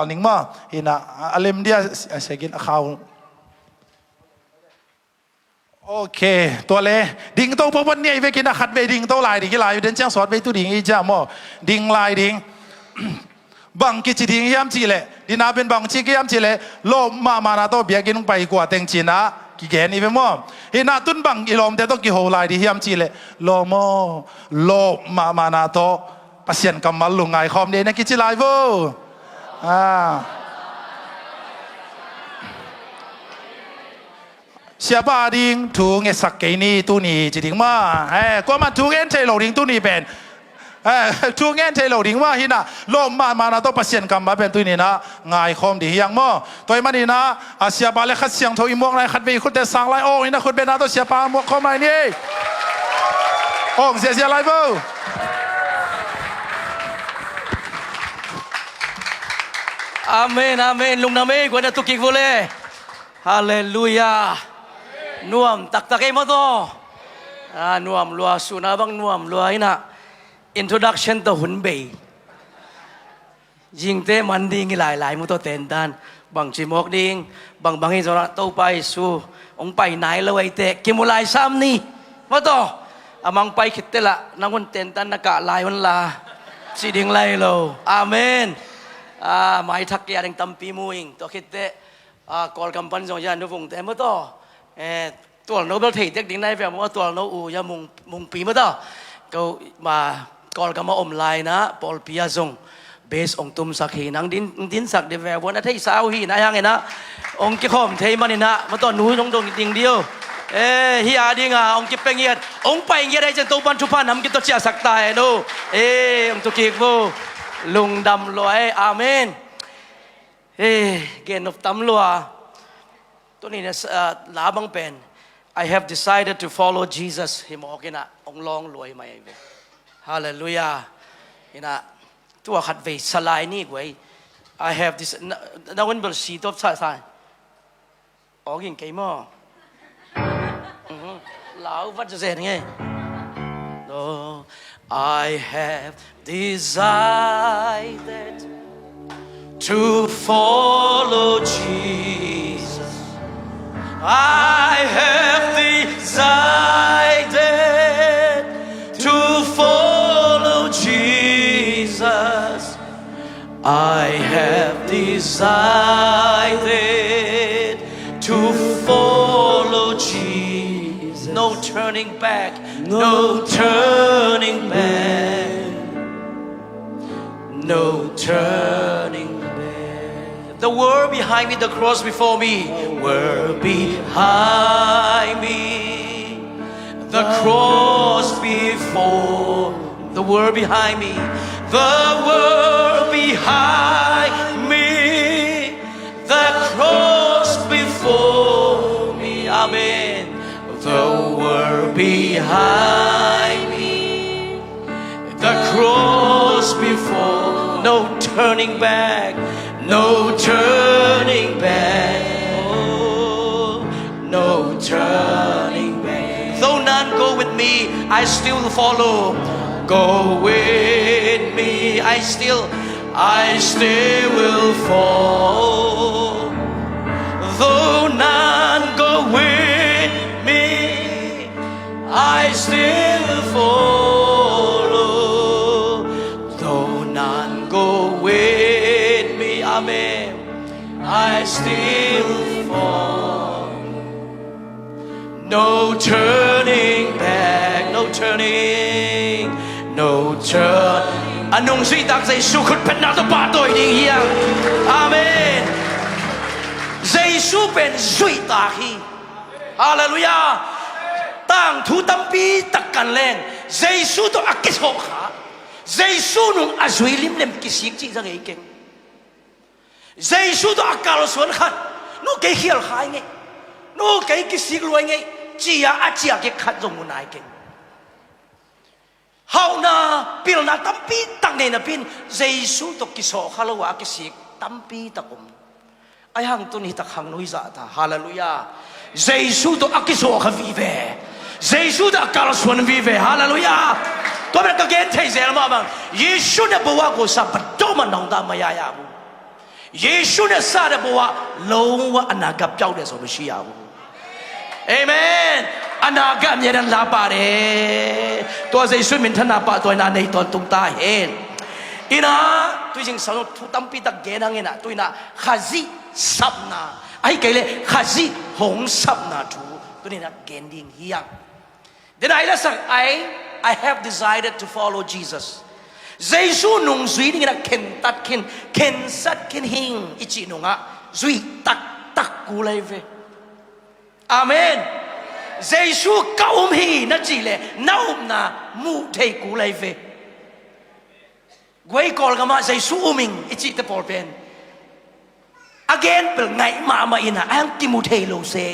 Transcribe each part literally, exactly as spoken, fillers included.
Al ning maw, hi na, a lem dia, a segin a khau. Ok, tua le, ding to pawpat ni a i vekin a khat vei ding to lai ding, i lai den ciang sawt vei tu ding i cia maw, ding lai ding. Bang kici ding hiam cih leh, dina pen bang ci hiam cih leh, lawp mahmahna tawh biakinn hong pai kua teng cih na, kigen i ve maw. Hi na tun bang i lawmte tawh kiho lai ding hiam cih leh, lawm aw, lawp mahmahna tawh, Pasian kammal lungngai khawm ding na kici lai vo. Ah. Siapa ding thu ngetsak kei ni tuni ci ding maw. Eh, kuamah thu ngen thei lo ding tuni pen. Eh, thu ngen thei lo ding maw hi na. Lawp mahmahna tawh Pasian kammal pen tuni na. Ngaikhawm ding hi hang maw. Tua ahih manin a, a siapa le Kha Siangtho i muakna khat vei khutte sang lai awng in a khut bengna tawh siapa muak khawm lai ni. Awng ziahziah lai vo. Amen, amen. Lungdam ei, guan a tukik vo le. Halleluiah. Nuam taktak ei maw taw. A, nuam lua, suna bang nuam lua in a. Introduction tawh hun bei. Zingte man ding hi lailai maw taw tentan. Bangci mawk ding, bangbang hi zawh a Topa Jesu hong pai nai lo ei teh, kimu lai sam ni. Maw taw, a mang pai khit teh lah, nang un tentan na kah lai un la. Ci ding lai lo. Amen. A, mai thak kia ding tampi mu ing. Tua khit teh, a, Kawlgam pan zong ya nu vungte maw taw. Eh, tualno bel thei tek ding nai ve maw, tualno u ya mung, mungpi maw taw. Ko ma Kawlgam a om lai na, pawlpi a zong. Base ong tumsak hi, nang din, dinsak di ve, buan a theisa uh hi, na hiang ina. Ong kikhawm thei man ina, maw taw nu nong dong ding di uh. Eh, hi a ding a, ong kipia ngiat, ong pai ngiat a i cen Topan thupha nam kito ciahsak ta e no. Eh, ong tukik vo. Lungdam lua e, amen. Eh, gen nop tam lua. Tuni na, ah, la bang pen, "I have decided to follow Jesus," hi mawk ina, ong lawng lua hi mai ve. Halleluiah. Ina, tua khat vei sa lai ni guai. "I have this," na, na un bel si top sa sa. Awging kei maw. Mhm. Lau vat zen nge. No, I have decided to follow Jesus. I have decided to follow Jesus. I have decided to follow Jesus. No turning back, no turning back, no turning back. The world behind me, the cross before me, world behind me. The cross before, the world behind me, the world behind me, the cross before me. Amen. The world behind me, the cross before, no turning back, no turning back. Oh, no turning back. Though none go with me, I still follow. Go with me, I still, I still will follow. Though none go with me, I still follow. Though none go with me, amen, I still follow. No turning back, no turning, no turn. A nungzuihtak Jesu khut phetna tawh pahtawi ding hi hang. Amen. Jesu pen zuihtak hi. Halleluiah. Tangthu tampi tak kan leng Jesu tawh a kisawh kha, Jesu nung a zui limlem kisik cih za ngei keng. Jesu tawh a kalsuan khat, nu kei khial khai ngei, nu kei kisik luai ngei, cia a cia kik khat zong mu nai keng. Hauhna, pilna tampi tak nei napin Jesu tawh kisawh kha lo a kisik tampi tak om. Ahi hang tun hi tak hang nui zah ta. Halleluiah. Jesu tawh a kisawh kha vive. Jesu tawh a kalsuan vive. Halleluiah. Tua bek ka gen thei zel mah bang, Jesu na bo a ko sa ba do man nong da maya ya bu. ယ့ၣ်ၡူးနဲ့ စတဲ့ဘဝ လုံးဝ အနာဂတ်ပျောက်တယ်ဆိုလို့ မရှိရဘူး။ အာမင်။ အနာဂတ် အမြဲတမ်း လမ်းပါတယ်။ သူက ယေရှု မင်္ဂလာပါ တွင်နာ နေတော်တုံးတာဟဲ။ အင်းနာ သူရင်ဆောင် သူတမ်းပိတကဲနာငဲနာ သူနာ ခါဇီ ဆပ်နာ အဟိကဲလေ ခါဇီ ဟုံဆပ်နာ သူ သူနေနာ ကဲန်ဒင်းဟီယံ Then I listen, I, I have decided to follow Jesus. ယေရှု nungzui dingin a khentat khin, khensat khin hing i cih nungah zui taktak kul ahi ve. Amen. ယေရှု ka um hi na cih leh na upna muh thei kul ahi ve. Guai Kawlgam ah Jesu um ing i cihte pawl pen a gen bel ngaih mahmah in a, a hang kimu thei lo se.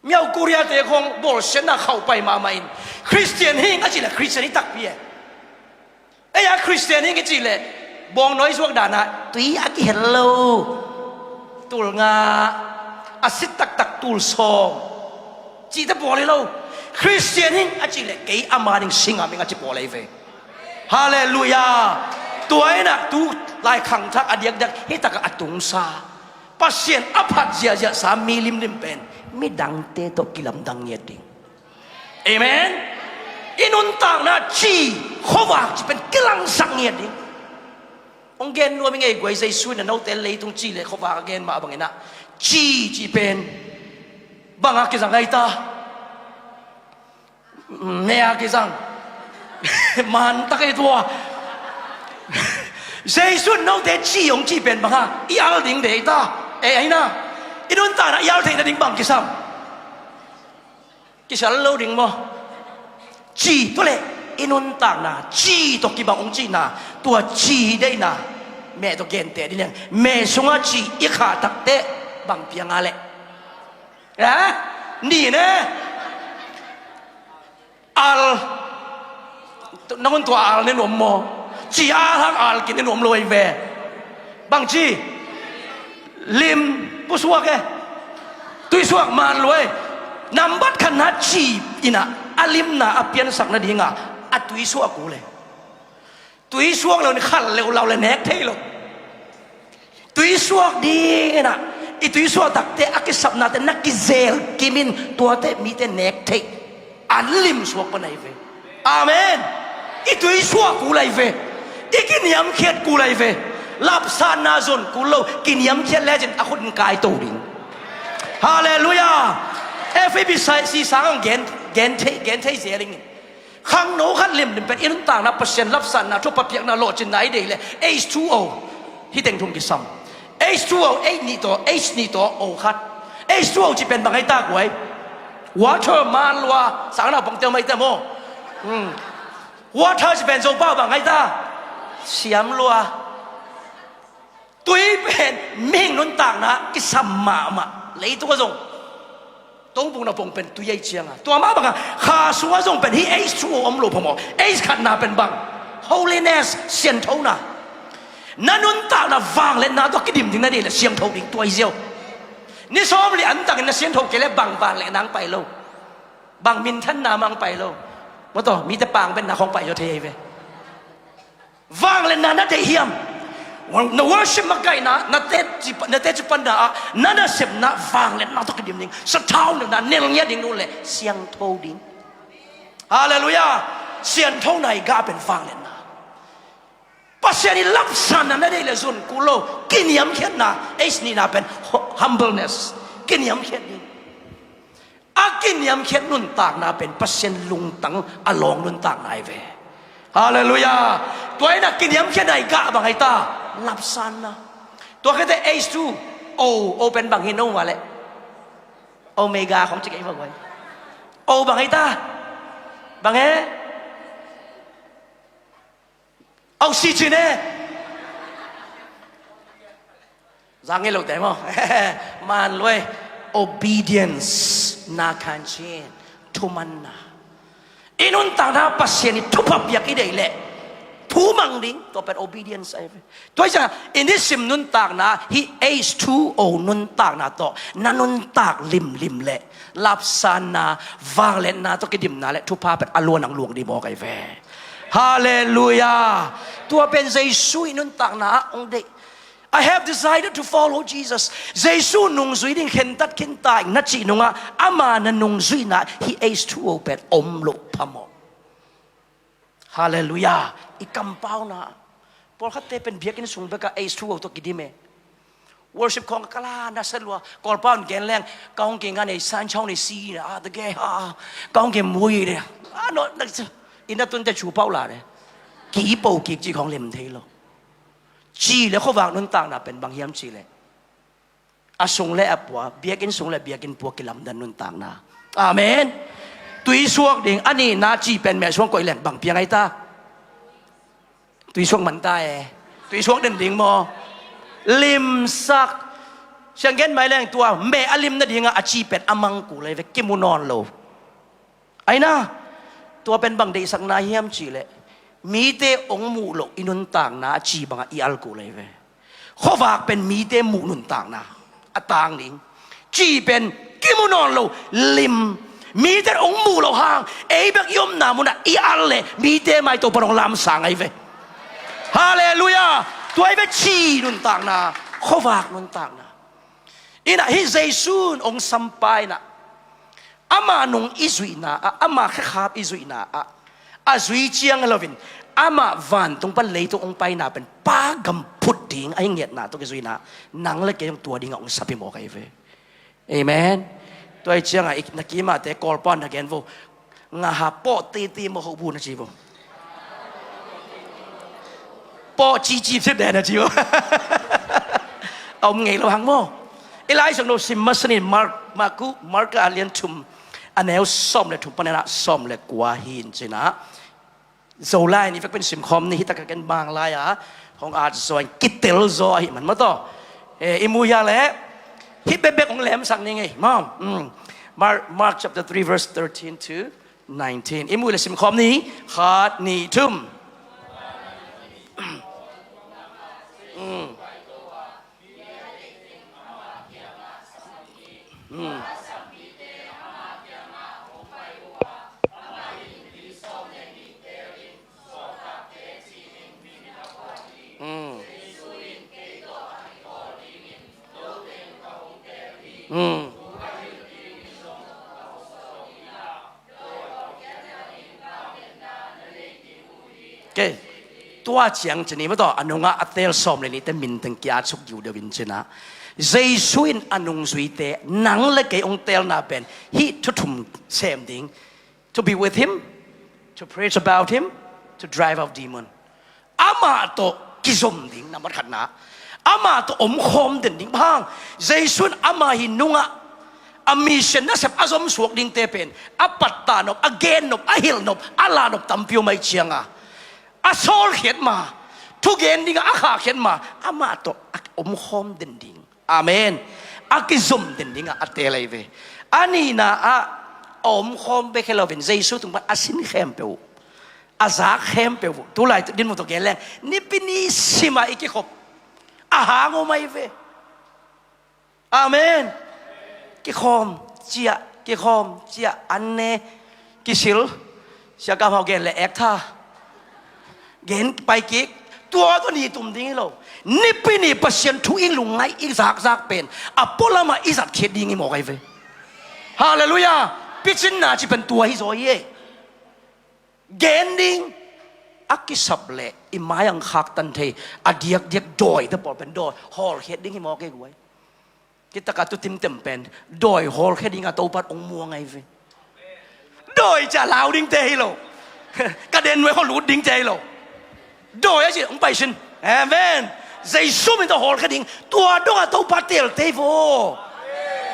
Miau Korea te khong bawlsiatna khauh pai mahmah in Khristian hi ing a cih leh Khristian hi takpi e. Ei a Khristian hi ing i cih leh bawngnawi zuak dan ah tui a kihel lo, tul nga, a sit taktak tul sawm cihte pawl hi lo. Khristian hi ing a cih leh kei ama ding singam ing a ci pawl ahi ve. Halleluiah. Tua in ah tu lai khangthak a diakdiak hi takah a tungsa, Pasian a phat ziahziahsa mi limlim pen midangte tawh kilamdang ngiat ding. Amen. I nuntakna ci, khuavak ci pen kilangsak ngiat ding. Hong gen nuam ing ei, guai, Jesu in a note leitung ci le khuavak a gen mah bangin ah ci ci pen bang a kizang ahi ta? Me a kizang. Man tak ei tua. Jesu in note ci hong ci pen bang a i al ding deih ta? E ahi na, i nuntakna i al theih nading bang kisam? Kisal lo ding maw? Ci tua leh i nuntakna ci tawh kibang hong cihna, tua ci deihna meh tawh genteh ding liang. Meh sungah ci i khah takteh bang piang a leh? Eh? Ni ne? Al. Nangun tua al ne nuam maw? Ci a hang al khin ne nuam lo ahi ve. Bang ci? Lim pusuak e. Tuisuak man lo e. Nambat khatna ci in ah a limna a piansak nadingah a tuisuak kul e. Tuisuak lo in khal leulau le nek thei lo. Tuisuak ding in ah i tuisuak takte a kisapnate na kizel kim in, tuate mite nek thei. An limsuak pan ahi ve. Amen. I tuisuak kul ahi ve. I kiniamkhiat kul ahi ve. Lapsanna zon kul lo, kiniamkhiat lecin a khut in kai to ding. Halleluiah. Efesa sang hong gen, gen thei, gen thei zel ing. Khangno khat limlim pen i nuntakna Pasian lapsanna, thupha piakna, lawhcinna i deih leh H two O hi teng thum kisam. H two O, H nih tawh, H nih tawh O khat. H two O ci pen bang ahi ta guai? Water, man lua, sang naupangte om ahi ta maw? Hmm. Water ci pen Zopau bang ahi ta? Siam lua. Tui pen mihing nuntakna kisam mahmah, leitung ah zong. Tongbung na pong pen tui ahi cianga, tua mah banga kha sungah zong pen hih H two O om lo phamawh. H khatna pen bang? Holiness, sianthona. Na nuntakna vangliatna tawh kidim ding na deih leh siangtho ding, tua hi ziau. Ni sawm le antangin na siangtho kei leh bang vangliatna ang pai lo, bang minthanna mah ang pai lo. Mawtaw, mite pang benna khong pai zaw thei ahi ve. Vangliatna na deih hiam? Na worship makaihna, na teci, na teci panna ah na nasepna vangliatna tawh kidim ding, sathau na nel ngiat ding, nu le siangtho ding. Halleluiah. Sianthona i gah pen vangliatna. Pasian i lapsanna na deih le zon kul lo, kiniamkhiatna, H nihna pen hu-, humbleness, kiniamkhiat ding. A kiniamkhiat nuntakna pen Pasian lungtang a lawng nuntakna ahi ve. Halleluiah. Tua in a kiniamkhiatna i gah bang ahi ta? Lapsanna. Tua khete H two O, O pen bang hi no mah leh? Omega khong ci kei mah guai. O bang ahi ta? Bang e? Oxygen e. Zang ngei lote maw? Man lua e. Obedience, na khan cin, thumanna. I nuntakna Pasian i thupha piak i deih leh thumang ding, tua pen obedience ahi ve. Tua hi ciang i nisim nuntakna hih H two O nuntakna tawh na nuntak limlim leh lapsanna, vangliatna tawh kidimna le thupha pen a luan ang luang dih mawk ahi ve. Halleluiah. Tua pen Jesu i nuntakna ah hong deih. "I have decided to follow Jesus." Jesu nungzui ding khentat khinta ing na cih nungah ama na nungzuihna hih H two O pen om loh phamawh. Halleluiah. I kampauna. Pawlkhatte pen biakinn sung bekah H two O tawh kidim e. Worship khawng ka la na sa lua. Kawlpau in gen leng, "Ka hong gen ngan ei san chau nei si na a ta ge ha. Ka hong gen mui de." A no na i na tunte chu pau la de. Ki pau kik ci khawng lem thei lo. Ci le khuavak nuntakna pen bang hiam ci le, a sung le a pua, biakinn sung le biakinn pua kilamdan nuntakna. Amen. Tuisuak ding a nihna ci pen meh suang koih leng bang piang ai ta. Tuisuak man ta e. Tuisuak den ding maw? Limsak. Sianggen mai leng tua meh a lim nadinga a ci pen a mang kul ai ve, kimu nawn lo. Aina, tua pen bang deihsakna hiam ci le, mite hong muh loh i nuntakna a ci bangah i al kul ai ve. Khuavak pen mite muh nuntakna a tang ding. Ci pen kimu nawn lo, lim. Mite hong muh loh hang ei bek i omna munah i al le mite mai Topa hong lamsang ai ve. Halleluiah. Tua ai ve ci nuntakna, khuavak nuntakna. Inah hih Jesu in hong sampa inah ama nung i zuihna ah, ama khekhap i zuihna ah, a zui ciang loin ama vantung pan leitung hong paina pen Pa gam phut ding a hi ngiatna tawh kizuina, nang le kei hong tua dingah hong sap hi mawk ahi ve. Amen. Tua hi ciangah na kimahte Kawlpau na gen vo. Ngaha pawh titi maw hoh bu na ci vo. Pawh cici phit de na ci vo. A om ngei lo hang maw. I Lai Siangtho sim masa ni Mark, Marku, Marka a lian thum, a neu sawm le thum panin ah sawm le kua hi in cinah. Zolai ni vek pen simkhawm ni, hi takah ken Manglai a hong at zaw in kitel zaw ahi man maw taw. Eh, i mu hia leh hih bekbek hong lemsak ni ngei maw. Mm. Mark, Mark chapter three verse thirteen to nineteen. I mu le simkhawm ni, khat, nih, thum. Mm. Mm. Mm. Mm. Okay. Tua ciang cini maw taw, a nungah a teel sawm le nihte min teng kia suk giu deuh in cinah, Jesu in a nungzuite nang le kei hong teelna pen hih thu thum sem ding. To be with him, to preach about him, to drive out demon. Amah tawh kizom ding, nambat khatna. Amah tawh omkhawm den ding. Bang hang, Jesu in ama hi nungah a mission nasep a zomsuak dingte pen a pattah nop, a gen nop, a hilh nop, a lah nop tampi om ahi cianga, a sawlkhiat ma, thugen dingah a khahkhiat ma, amah tawh a omkhawm den ding. Amen. A kizom den dingah a teel ahi ve. A nihna ah a omkhawm bek hi loin Jesu tung pan a sin khempeuh, a zak khempeuh, tulai din mu tawh gen leng, nipi ni simah i kikhop a hang om ahi ve. Amen. Kikhawm ciah, kikhawm ciah, an ne, kisil, siakam hau gen le ek tha. Gen pai kik, tua tawh ni tum ding hi lo. Nipi ni Pasian thu i lungngaih i zakzak pen a pualamah i zatkhiat ding hi mawk ahi ve. Halleluiah. Picinna ci pen tua hi zaw hi e. Gen ding. A kisap leh i mai ang khaktan thei a diakdiak dawite pawl pen dawi hawlkhiat ding hi mawk ahi guai. Kitakah tu timtem pen dawi hawlkhia dingah Topa hong muang ahi ve. Dawi ciah lau dingte hi lo. Ka den nuai khaw lut dingte hi lo. Dawi a ci hong pai sin. Amen. Jesu min tawh hawlkhia ding tua dongah Topa teelte hi vo.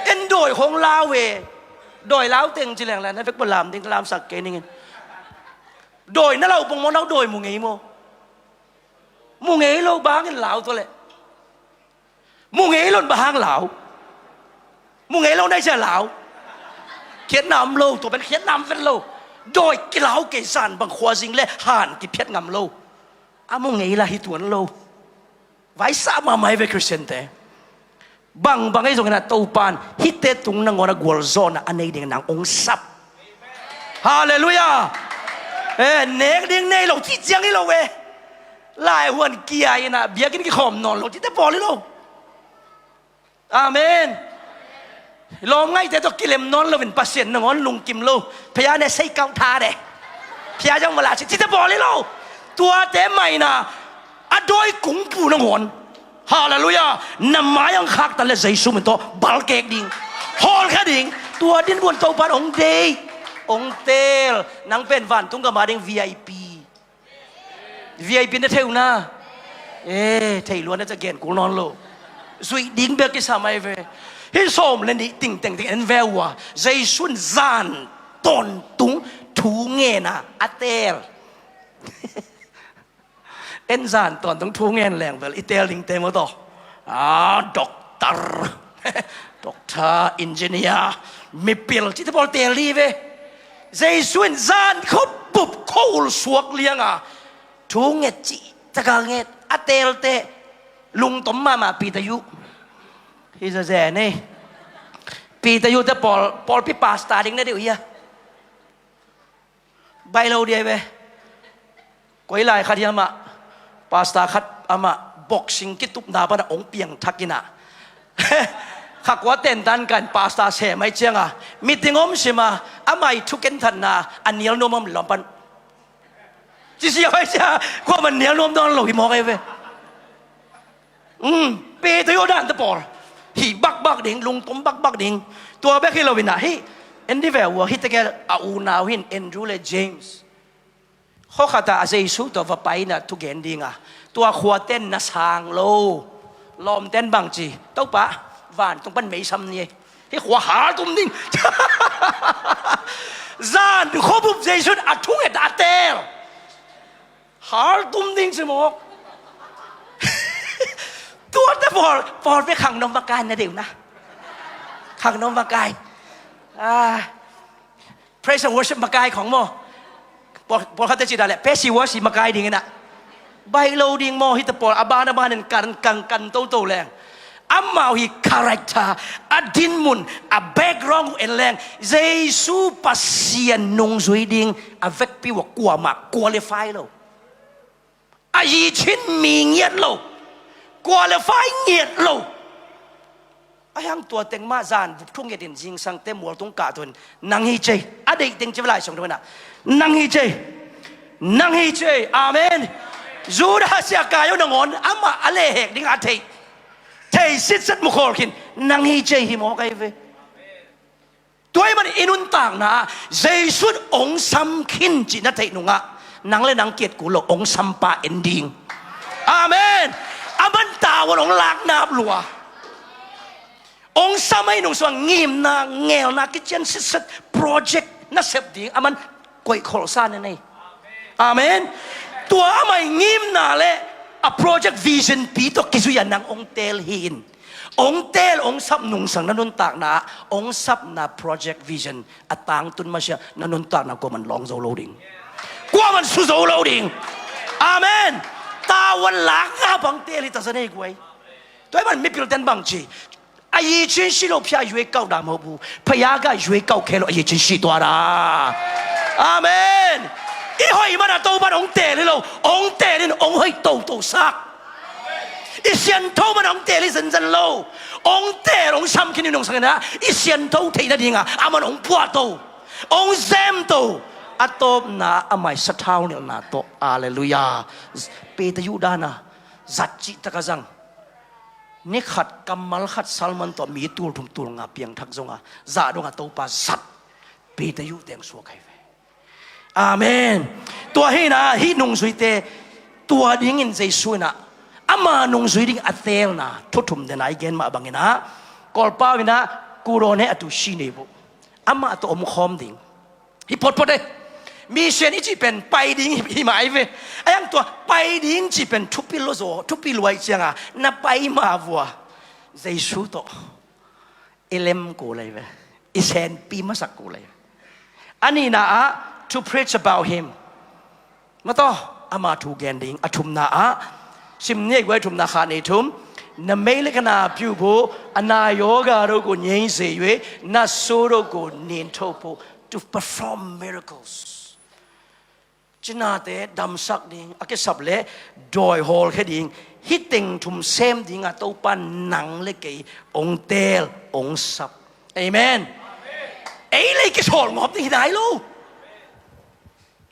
En dawi hong lau e. Dawi lau teng ci leng la na vek palam ding lamsak kei ningin. Dawi na lau pong maw, nau dawi mu ngei maw? Mu ngei lo, bang hangin lau tua leh? Mu ngei lo in bang hang lau? Mu ngei lo nai cia lau. Khiatna om lo, tua pen khiatna om vet lo. Dawi kilau kei zan bang khuazing le han kiphiat ngam lo. A mu ngei la hi tuan lo. Vaisa mahmah hi ve Khristiante. Bangbang ahi zongin a Topan hihte tung nangawn a gualzawhna a nei ding nang hong sap. Halleluiah. Eh, nek ding nei lo cih ciang hi lo e. Lai huan kia in ah biakinn kikhawm nawn lo cihte pawl hi lo. Amen. Lawm ngaihte tawh kilem nawn loin Pasian nangawn lungkim lo. Phaya ne sei kauh tha de. Phaya zong mala cih cihte pawl hi lo. Tuate mah in ah a dawi kungpu nangawn, Halleluiah, na mai ang khaktan le Jesu min tawh balkek ding, hawlkhia ding. Tua din buan Topan ong deih, ong teel. Nang pen vantung gam a ding V I P. V I P na thei uh na. Eh, thei lua na ca gen kul nawn lo. Zuih ding bek kisam ai ve. Hih sawm le nih ting tengteng en ve uh a, Jesu in zan tawntung thu ngen a, a teel. En zan tawntung thu ngen leng bel i teel dingte maw taw? Ah, doctor, doctor, engineer, mipil cihte pawl teel dih ve. Jesu in zan khuapup khuaul suak lianga thu nget cih taka nget a teelte lungtom mahmah Peter uh. Hi zazen ei. Peter uh te pawl, pawlpi pastor ding na deuh hia? Baih lo dia ve. Koi lai khat hiam ah, pastor khat amah boxing kitupna pana ong piangthak inah, kha kua tentan kan pastor sem ai cianga meeting om sima, amah i thuken thatna a nial nuam om lawm pan. Cisia ai cia, kua man nial nuam dawn lo hi mawk ai ve. Um, Peter uh dan te pawl hih bakbak ding, lungtom bakbak ding. Tua bek hi lo inah hih en di ve uh a, hih tegel a unau hin Andrew le James khuakhatah a Jesu tawh va pai inah thugen dinga, tua khuaten na sang lo. Lawmten bangci, Topa, vantung pan meisam ni ei. Hih khua haltum ding. Zan khuabup Jesu in a thunget a teel. Haltum ding ci mawk. Tuate pawl, pawl pe khangnom makai na deuh na. Khangnom makai. Ah, praise and worship makai khong maw? Pawl, pawlkhatte ci dah leh pesi worship makai ding inah. Baih lo ding maw, hihte pawl a ban a banin kan, kan, kan toto leng, amau hi character, a dinmun, a background uh en leng, Jesu Pasian nungzui ding a vekpi uh a kuamah qualify lo. A yicin mi ngiat lo, qualify ngiat lo. A hiang tua teng mah zan bup thungetin zingsangte mualtung kahtuin nang hi cei, a deih teng ci va lai siang tuinah, nang hi cei, nang hi cei. Amen. Judas Iskariot nangawn amah a lehhek ding a theih, thei sitset mukhawl khin, nang hi cei hi mawk ai ve. Tua ahih manin i nuntakna ah Jesu in ong sam khin cih na theih nungah nang le nang kiat kul lo, ong sampa en ding. Amen. A man tavuan ong laknap lua. Ong sam ahi nungsungah ngimna, ngelna kician sitset, project na sep ding a man koih kholhsa na nei. Amen. Tua amah i ngimna le a project vision pi tawh kizui-a nang ong teel hi in. Ong teel, ong sap nungsang na nuntakna ah, ong sapna project vision a tangtun masiah na nuntakna kuaman lawng zo lo ding. Kuaman su zo lo ding. Amen. Tavuan laknga bang teel hi tasa nei guai. Tua ahih man mipilten bangci, a yicin si lo phiah yuai kauh dam ho bu, phaya gah yuai kauh khe lo, a yicin si tua da. Amen. I hoih mana Topan ong teel hi lo, ong teel in ong hoih toto sak. I siantho mana ong teel hi zenzen lo, ong teel, ong sam khin i nungsang inah i siantho theih nadinga a man ong puahto, ong zemto. A tawpna amah i sathau nilhna tawh. Halleluiah. Peter uh dana zat cih taka zang. Ni khat kammal khat salman tawh mi tul thum tul nga piangthak zonga zah donga Topa zat Peter uh teng suak ai ve. Amen. Tua hina hih nungzuite tua dingin Jesu inah ama nungzui ding a teelna thu thum dena i gen mah banginah, Kawlpau inah kudawn he a tu si nei buh, amah tawh omkhawm ding. Hi potpot e. Mission i cih pen pai ding hi, hi mai ve. A hiang tua pai ding cih pen thupi lo zaw, thupi luai cianga na pai ma vua Jesu tawh i lem kul ai ve. I senpi masak kul ai ve. A nihna ah to preach about him. Mataw, ama thu gen ding. A thumna ah sim ni ei guai, thumna kha ni thum. နမိန်းလက္ခဏာပြုဖို့ အနာရောဂါတို့ကို ငြိမ်းစေ၍ နတ်ဆိုးတို့ကို နှင်ထုတ်ဖို့ to perform miracles. Cinate damsak ding, a kisap le dawi hawlkhia ding, hih teng thum sem dingah Topa nang le kei hong teel, hong sap. Amen. Ei le ei kisawl ngawp ding hi nai lo.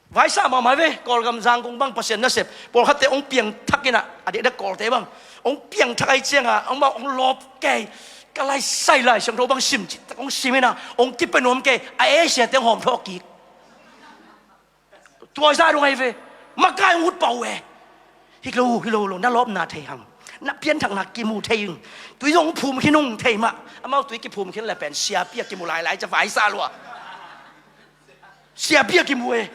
Vaisa mahmah ve, Kawlgam Zangkong bang Pasian nasep pawlkhatte hong piangthak inah, a diakdiak Kawlte bang hong piangthak ahih ciangah hong bang hong lawp kei. Ka laisai Lai Siangtho bang sim cihtak hong sim inah hong kipia nuam kei. A Asia teng hawm thawh kik. Tua zah dong ahi ve. Makai hong ut pah uh e. Hi lo, hi lo, lo, na lawpna thei hang, na pianthakna kimu thei ing. Tui zong phum khin ung thei mah. Amau tui kiphum khin le pen siapi a kimu lailai ca vaisa lua. Siapi a kimu e.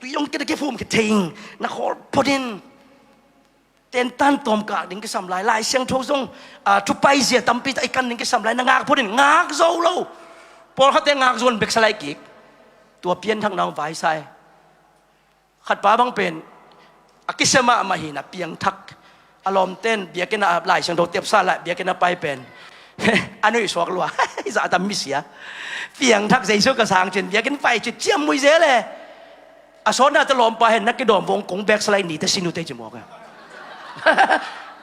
Tui zong kina kiphum khin thei ing. Na khawl phot in. Tentan tawmkak ding kisam lai, Lai Siangtho zong, ah, thupai zia tampi tak i kan ding kisam lai, na ngak phot in, ngak zo lo. Pawlkhatte ngak zuan beksa lai kik. Tua pianthakna hong vaisa e. Khatpa bang pen a kisia mahmah hi na, piangthak. A lawmten biakinn ah Lai Siangtho tepsa lai, biakinn a pai pen a nuihsuak lua. Zahtam misia. Piangthak Jesu ka sang cin biakinn pai cin ciammui zel e. A sawtna tawh lawmpa hen na kidawm vong kong beksa lai, nite sin uh tei ci mawk a.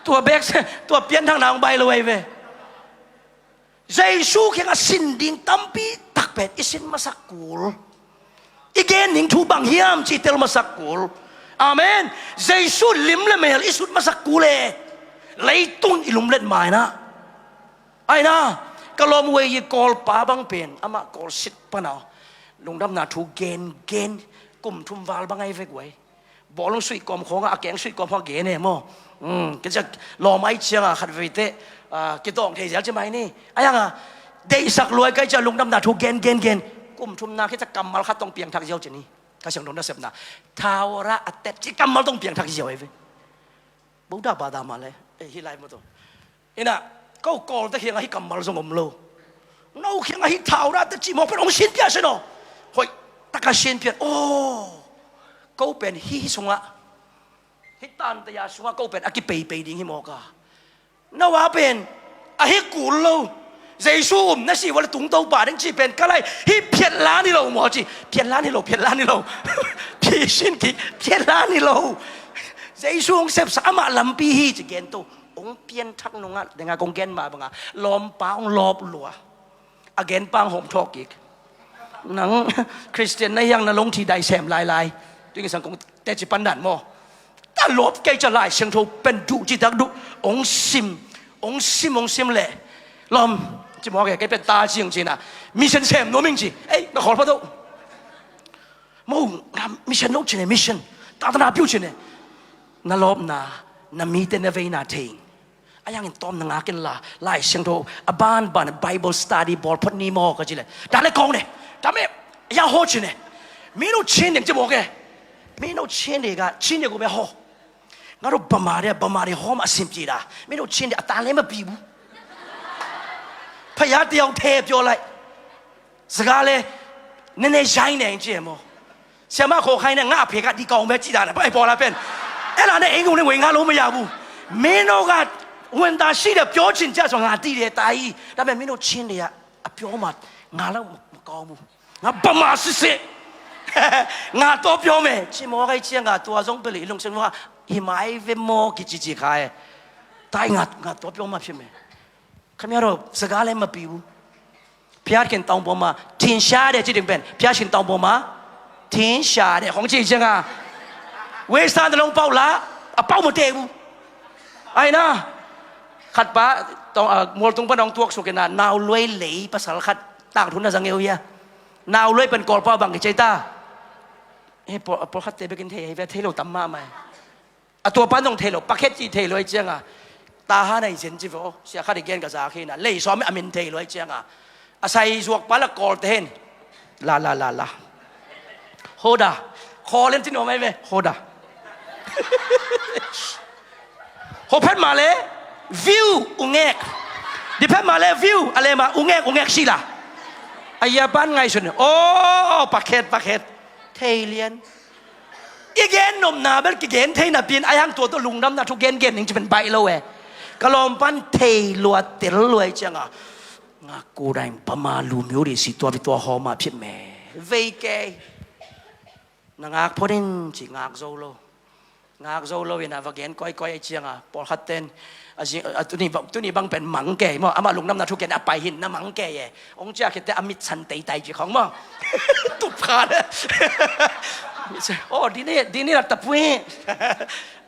Tua beksa, tua pianthakna hong bai lo ahi ve. Jesu kiangah sin ding tampi tak pen i sin masak kul. I gen ding thu bang hiam cih i tel masak kul. Amen. Jesu lim le mel i sut masak kul e. Leitung i lumlet ma inah. Aina, ka lawm uh ei, i Kawlpa bang pen amah Kawlsit pana lungdamna thu gen gen, kum thum val bang ahi vek uh ei. Bawlung suih kawm khawngah, a keng suih kawm khawngah gen e maw. Kei ciah lawm ahi ciangah khat veite kitawng thei zel ci mai ni. Ahi hangah deihsak luai kai ciah lungdamna thu gen gen gen. Kum thumna kei ciah kammal khat tawh piangthak ziau ci ni. Ka Siangtho nasepna, thau ra a tet ci kammal tawh piangthak ziau ahi ve. Boda bada mah le, eh, hih lai maw tawh. Inah, ko Kawlte kiangah hih kammal zong om lo. No kiangah hih thau ra a tet ci mawk pen hong sinpia sin aw. Hoih taka sinpia. Aw, ko pen hih, hih sungah, hih tante a sungah ko pen a kipeipei ding hi mawk a. No a pen a hi kul lo. Jesu um na si ua le tung Topa ding ci pen ka lai. Hih phiatlan hi lo maw ci. Phiatlan hi lo, phiatlan hi lo. Phisin kik, phiatlan hi lo. Jesu hong sepsa, amah lampi hi ci gen to. Hong pianthak nungah, denga kong gen mah banga lawmpa hong lawp lua. A genpa hong hawm thawh kik. Nang Khristian na hiang na longthi dai sem lailai. Tuing sang kong teci pandan maw. Ta lawp kei ca Lai Siangtho pen duh citak duh. Hong sim, hong sim, hong sim leh lawm ci mawk e, kei pen ta cing cina. Mission sem nuam ing ci. Ei, na khawl pha to. Maw, na mission lo cine, mission. Tatana piu cine. Na lawpna, na mite na veina thei ing. A yangin tawm na ngak inla, Lai Siangtho a banban Bible study bawl phot ni maw ka ci le. Ta le kawng ne. Ta me, a yang haw cine. Mino chin ding ci mawk e. Mino chin ding ka, chin ding ku me haw. Nga ro bama de, bama de haw ma sim ci da. Mino chin ding a ta le ma pi bu. Phaya tiau the pyo lai. Saka le, nene zai neng ci e maw. Siama kho khai ne nga a phek a di kawng me ci dan a, pai pawl a pen. Ela ne eng ung ne wei nga lo ma ya bu. Mino ka, wen ta si de pyo cin cia so nga ti de ta i. Ta me mino cin de ya, a pyo mat, nga lo ma kawng bu. Nga ba ma si si. Nga to pyo me, ci maw kai cia nga tua zong peli lung sen wa, hi mai ve maw ki ci ci khai. Tai nga, nga to pyo ma phi me. Khamiaro, saka le ma pi bu. Phiat khin tawng pawma, thin sha de ci ding pen. Phiat khin tawng pawma, thin sha de. Khong ci cianga. Wei san de long pau la, a pau ma te bu. Ai na. Khat pa, tawng, a, mual tung pa nong tuak suk ina, nau luai lei pasal khat, tang thun na zang eu hia. Nau luai pen Kawlpa bang ki cei ta. Eh, pawl, pawl khat te bekin thei, hei ve thei lo tam ma mai. A tua pan zong thei lo, pakhet cih thei lo ahi cianga. Tahan ahi zen ci ve aw, sia khat i gen ka za khi na. Lei sawm a min thei lo ahi cianga. A sai zuak pa la Kawlte hen. La, la, la, la. Hoda. Kawlen ci nuam ahi ve. Hoda. Ho phet ma le. View ungek. Di phet ma le view. A le ma ungek, ungek si la. A ya pan ngai sun. Oh, pakhet, pakhet. Thei lian. I gen nopna bel kigen thei napi in a yang tua tawh lungdamna thu gengen ning ci pen baih lo e. Ka lawm pan thei lua tel lua i cianga. Nga ku dai pama lu miu di si tua pi tua hawma phit me. Vei kei. Na ngak phot in ci, ngak zo lo. Ngak zo lo in a va gen kawikawi a ciang a, pawlkhat ten a zing, a, tuni bang, tuni bang pen mang kei maw, amah lungdamna thu gen a pai hi in na mang kei e. Ong ciah khit teh a mit san teitai ci khawng maw. Tup kha le. Aw, dini, dini la tapui.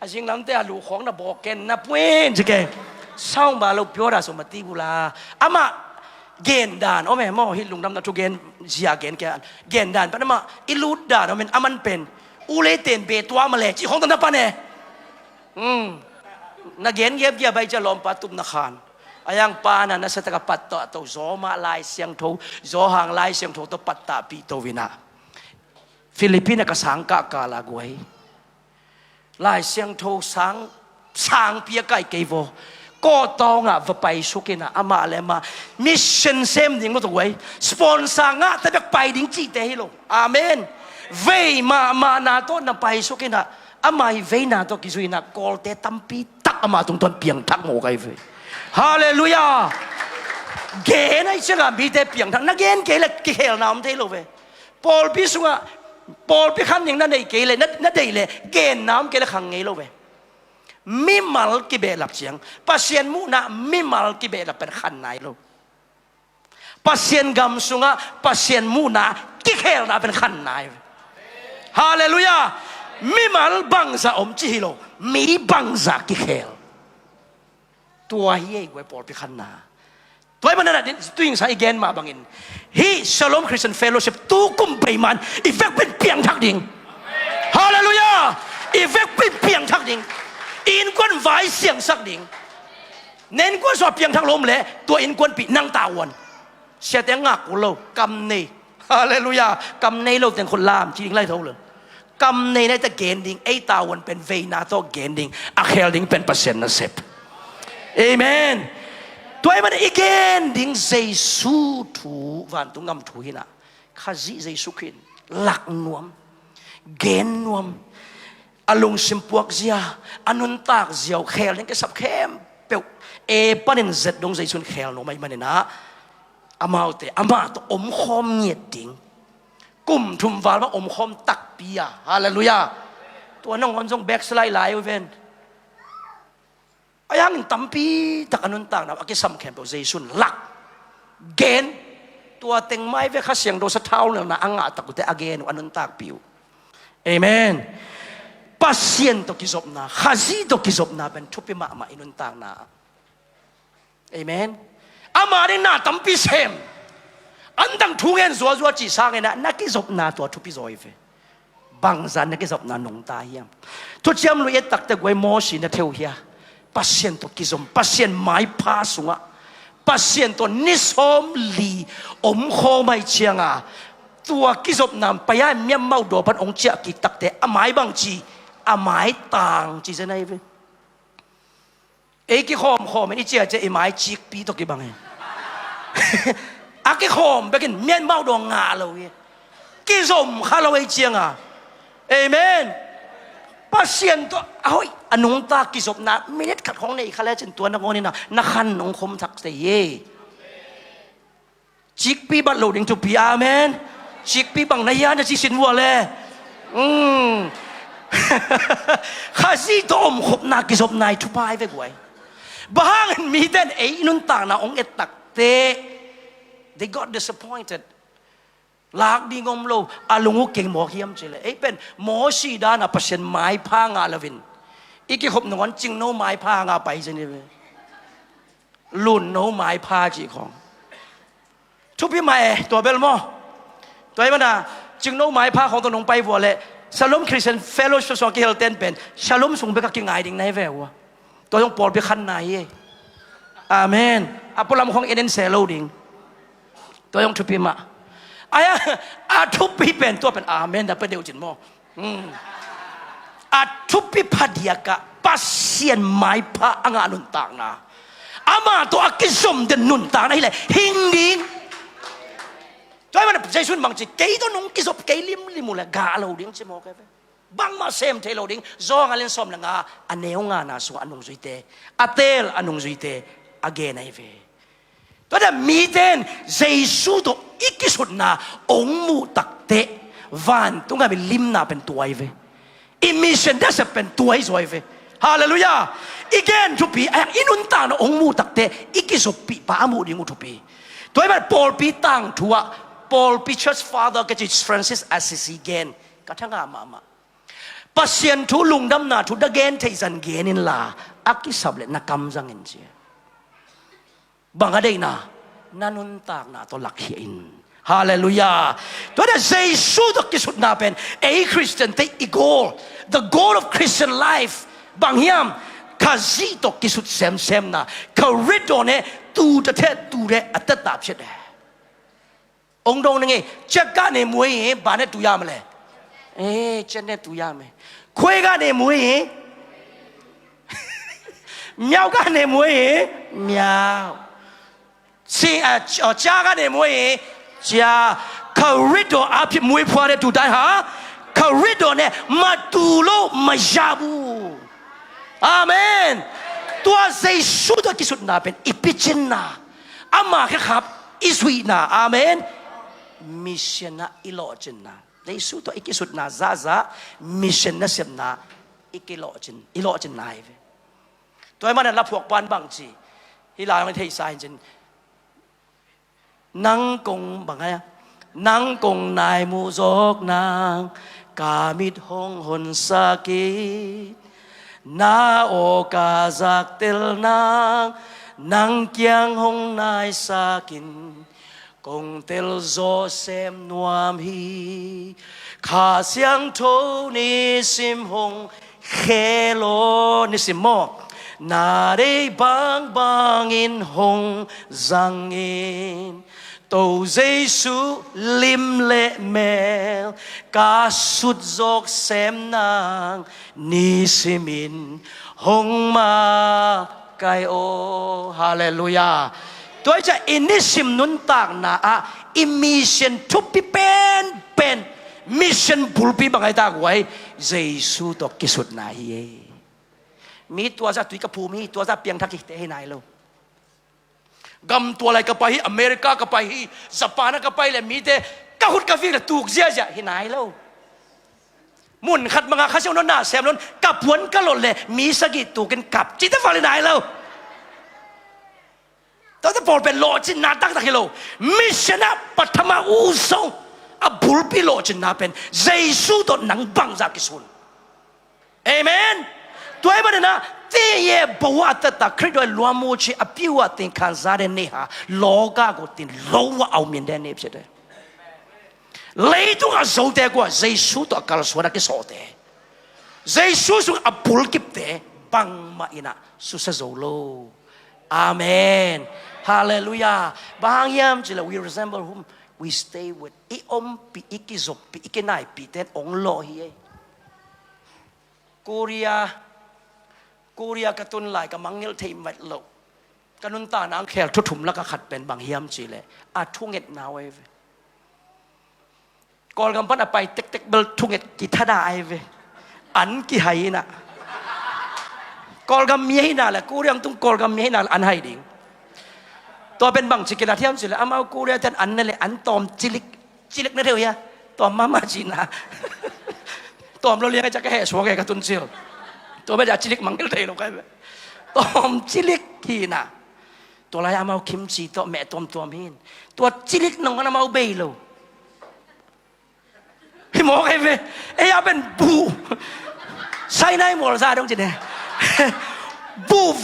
A zing lam teh a lu khawng na bawk ken na pui in ci kei. Saung ba lo pio da so ma ti bu la. Amah gen dan om e maw, hih lungdamna thu gen zia gen kei a, gen dan pan amah i lut dan om in, aman pen u lei ten be tua ma le cih khawng tawh na pan e. Hmm. Na gen giapgiap bai cia lawmpa tupna khan a yang pan a na sa tak a pat tawh a to zaw mah Lai Siangtho, zaw hang Lai Siangtho tawh pat tahpih to in a. Philippine a ka sang kah kal a guai. Lai Siangtho sang, sang pia kai kei vaw. Kawtawng ah va pai suk in a, amah le amah mission sem ding lo tawh guai. Sponsor ngah ta bek pai ding cihte hi lo. Amen. Vei mahmahna tawh na pai suk in a, amah i veina tawh kizui in a, Kawlte tampi tak amah tungtawn piangthak mawk ai ve. Halleluiah. Gen ai ciang a mite piangthak, na gen kei le kikhelna om thei lo ve. Pawlpi sungah, pawlpi khan ding na nei kei le, na, na deih le, genna om kei le khang ngei lo ve. Mimal kibehlap ciang, Pasian muhna mimal kibehlap pen khan nai lo. Pasian gam sungah Pasian muhna kikhelna pen khan nai ve. Halleluiah. Mimal bangza om ci hi lo, mi bangza kikhel. Tua hi ei guai pawlpi khanna. Tua i manana din, tu ing sa i gen mah bangin, hih Shalom Christian Fellowship tu kum pei man i vekpin piangthak ding. Halleluiah. I vekpin piangthak ding. I innkuan vai siangsak ding. Na innkuan sua piangthak lo om le, tua innkuanpih nang tavuan. Siate ngak uh lo, kam nei. Halleluiah. Kam nei lo teng khut lam ci ding lai tho lo. Kam nei na i ta gen ding, ei tavuan pen veina tawh gen ding, a khel ding pen Pasian nasep. Amen. Tua i man i gen ding Jesu thu, vantung gam thu hi na. Khazih Jesu Khrih lak nuam, gen nuam, a lungsim puak zia, a nuntak zia uh khel ding kisap khempeuh, e panin zet dong Jesu in khel nuam a i manin a, amaute, amah tawh omkhawm ngiat ding. Kum thum val mah omkhawm takpi a. Halleluiah. Tua nangawn zong backslide lai uh ven. A hangin tampi tak a nuntakna a kisam khempeuh Jesu in lak, gen. Tua teng mai ve, Kha Siangtho sathau nelna a ngah tak uh teh a gen uh, a nuntakpih uh. Amen. Pasian tawh kizopna, Khazih tawh kizopna pen thupi mahmah i nuntakna. Amen. Ama ding na tampi sem. Antang thu ngen zuazua cih sangin a, na kizopna tua thupi zaw hi ve. Bangzah na kizopna nungta hiam? Thuciam Lui et takte guai Mosi na theu hia? Pasian tawh kizom, Pasian maipha sungah, Pasian tawh ni sawmli omkhawm ai cianga, tua kizopna pai a miammau daw pan ong ciah kik takte a mai bang ci, a mai tang ci zen ai ve. Ei kikhawmkhawm in i ciacia i mai cikpi tawh kibang hi. A kikhawm bekin miammau daw ngah lo hi. Kizom kha lo ei cianga. Amen. Pasian tawh a hoih a nungta kizopna minit khat khawng nei kha lecin tua nangawn in a na khan nong khom thak thei hi. Cikpi bat lo ding thupi, amen. Cikpi bang na hia na ci sin vua le. Mm. Khazih tawh omkhopna kizopna i thupha i ve guai. Bang hangin mite in ei i nuntakna ong et takte, they got disappointed. Lak ding om lo, a lung uh kei mawk hiam cile. Ei pen Mosi dana Pasian maipha ngah loin i kikhop nangawn cingno maipha ngah pai zen i ve. Lunno maipha cih khawng thupi mah e, tua bel maw. Tua i mana cingno maipha khawng tawh nong pai vua leh Shalom Christian Fellowship sung a kihel ten pen Shalom sung bek a kingai ding na hi ve ua. Tua zong pawlpi khanna hi e. Amen. A pualam khawng en en se lo ding. Tua zong thupi mah. Ai a, a thupi pen tua pen amen na pe deuh cin maw. Hmm. A thupi phadiakah Pasian maipha a ngah nuntakna, amah tawh a kizom den nuntakna hileh hing ding. Tua hi mana Jesu in bangci, kei tawh nong kizop kei limlim uh le gah lo ding ci mawk e ve. Bangmah sem thei lo ding. Zawhang a lian sawm le nga a neu ngana sungah a nungzuite, a teel a nungzuite a gen ahi ve. Tua dan mite in Jesu tawh i kisutna ong muh takteh Vantung a i limna pen tua hi ve. I mission nasep pen tua hi zaw hi ve. Halleluiah. I gen thupi a, i nuntakna hong muh takteh i kizuppih pa a muh ding uh thupi. Tua ahih manin pawlpi tangthu ah, pawlpi church father ka ci Francis Assisi gen ka thangah mahmah. Pasian thu, lungdamna thu na gen theih zah gen inla, a kisap leh na kam zang in ci. Bang a deihna? Na nuntakna tawh lakkhia in. Halleluiah. Tua ahih manin Jesu tawh kisutna pen ei Khristiante i goal, the goal of Christian life bang hiam? Khazih tawh kisut semsemna. Ka rit dawn e, tu ta the, tu de, a tat ta phiat e. Ong dong na ngei, ciak gah ne muai e, ba ne tu yam le. E, ciak ne tu yam e. Khuai gah ne muai e. Miau gah ne muai e. Miau. Si, a, cia gah ne muai e. Cia. Ka rit dawn a phi muai phua de tu dai ha. Ka rit dawn e, ma tu lo ma ya bu. Amen. Tua Jesu tawh kisutna pen i picinna, ama khekhap i zuihna. Amen. Mission ah i lawhcinna. Jesu tawh i kisutna zahzah mission nasepna i kilawhcin, i lawhcinna hi ve. Tua ahih manin la phuak pan bang ci, hih lai hong i theihsa hi cin. Nang kong bang a, nang kong nai muh zawk nang, ka mit hong honsak in. Na aw ka zaktel nang, nang kiang hong naisak in. Kong tel zawh sem nuam hi. Kha Siangtho nisim hong khe law, nisim maw? Na deih bangbangin hong zang in. To Jesu lim le mel ka sut zawk sem nang, nisimin hong makaih aw. Halleluiah. Tua hi ciah i nisim nuntakna ah i mission thupi penpen, mission bulpi bang a hi tak uh ai, Jesu tawh kisutna hi e. Mi tua zah tui ka phum hi, tua zah piangthak hite hi nai lo. Gam tua lai ka pai hi, America ka pai hi, Japan ah ka pai le mite ka khut ka vik le tuk ziahziah hi nai lo. Mun khat bangah Kha Siangtho na sem lo in ka puan ka lot le mi sagih tukin kap cihte val hi nai lo. Tua te pawl pen lawhcinna taktak hi lo. Mission ah pathama uh zong a bulpi lawhcinna pen Jesu tawh nang bangzah kisun. Amen. Tua ahih manin ah, ti ye bo a tata Khrih doi luamu ci a piu a ting khanza de ne ha, lawga go tin lo a au min de ne pse de. Leitung a zote kua Jesu tawh a kalsuan a kisawhte, Jesu sung a bulkipte bangmah in ah susia zo lo. Amen. Halleluiah. Bang hang hiam cih leh we resemble whom we stay with. I ompih, i kizoppih, i kinaipihte in hong lawh hi ei. Korea, Korea ka tun lai ka mangngilh thei vet loh, ka nuntakna a khel thu thum lakah khat pen bang hiam cih leh a thungetna uh ei ve. Kawlgam pan a pai tektek bel thunget kithada ei ve. An kihai in ah. Kawlgam mi ahih nak leh, Korea hong tung Kawlgam mi ahih nak leh an hai ding. Tua pen bang ci kilat hiam cih leh amau Korea ten an ne leh an tawm cilik, cilik na thei uh hia? Tawm mahmah cihna. Tawm lo liang a ciah ka heh suak e ka tun cil. Tua bel a cilik mangngilh thei lo ka hi ve. Tawm cilik hi in ah. Tua lai amau kimchi tawh meh tuamtuam hi in. Tua cilik nangawn amau bei lo. Hi mawk ei ve. Ei a pen buh. Sinai mual za dong ci ne. Buh.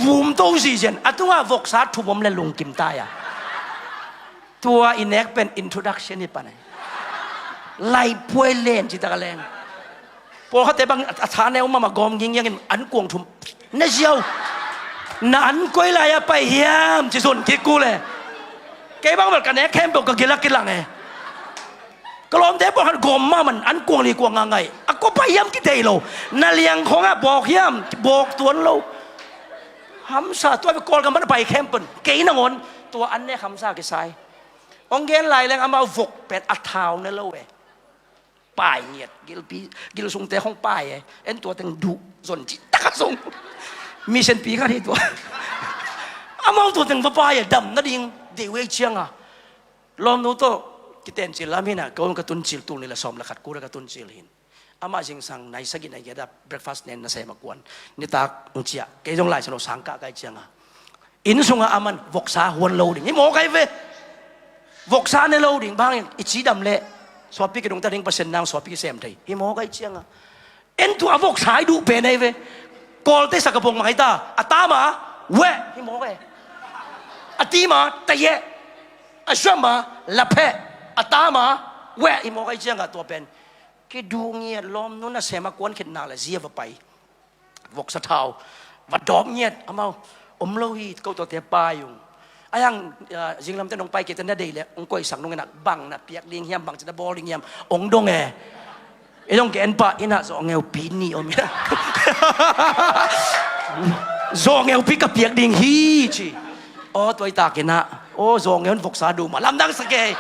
Vum to zizen. A tungah voksa thum om le lungkim ta a. Tua i nek pen introduction hi pan ei. Laipuai len ci tak a leng. Pawlkhatte bang a tha neu mahmah gawm ngingnging in an kuang thum. Na ziau. Na an koi lai a pai hiam ci zon kik kul e. Kei bang bel ka nek khempeuh ka gil a kilang e. Ka lawmte pawlkhat gawm mahmah in an kuang li kuang ngangai. A kua pai hiam kithei lo. Na liang khawngah bawk hiam, bawk tuan lo. Hamsa, tua Kawlgam pan a pai khempeuh in kei nangawn tua an nek hamsa kisai. Hong gen lai leng amau vok pen a thau ne lo e. Pai ngiat, gilpi, gil sungte hong pai e. En tua teng duh zon ci tak a zong. Mission pi khat hi tua. Amau tua teng va pai e, dam nading, dei wei ciang a. Lawmnu tawh, Kitencil lam hi na, ka um ka tuncil tul nih le sawm le khat, kul a ka tuncil hi. Amah zingsang nai sagih nai giat a breakfast nen nasem a kuan. Nitak hong ciah, kei zong Lai Siangtho sang kah kai cianga, inn sunga aman voksa huan lo ding hi mawk ai ve. Voksa ne lo ding, bang hang i cidam leh suapi kidungta ding, Pasian nang suapi kisem thei hi mawk ai cianga. En tua a voksa i duh pen ai ve. Kawlte sak a pong mai ta, a tama weh hi mawk ai. A tima tayeh, a zama lapheh, a tama weh hi mawk ai cianga, tua pen kiduh ngiat. Lawmnu nasem a kuan khit nak le zia va pai, voksa thau va dawp ngiat. Amau om lo hi, ko tuate pai ung. Ai hang, ah, zinglamte nong pai kei te na dei le hong koihsak nung ina, bang na piak ding hiam, bang ci na bawl ding hiam hong dong e. I dong ke en pah ina, zawngeu pi nih om ina. Zawngeu pi ka piak ding hi ci. Aw, tua i tak ina, aw, zawngeu in voksa duh mah lamdang sa kei.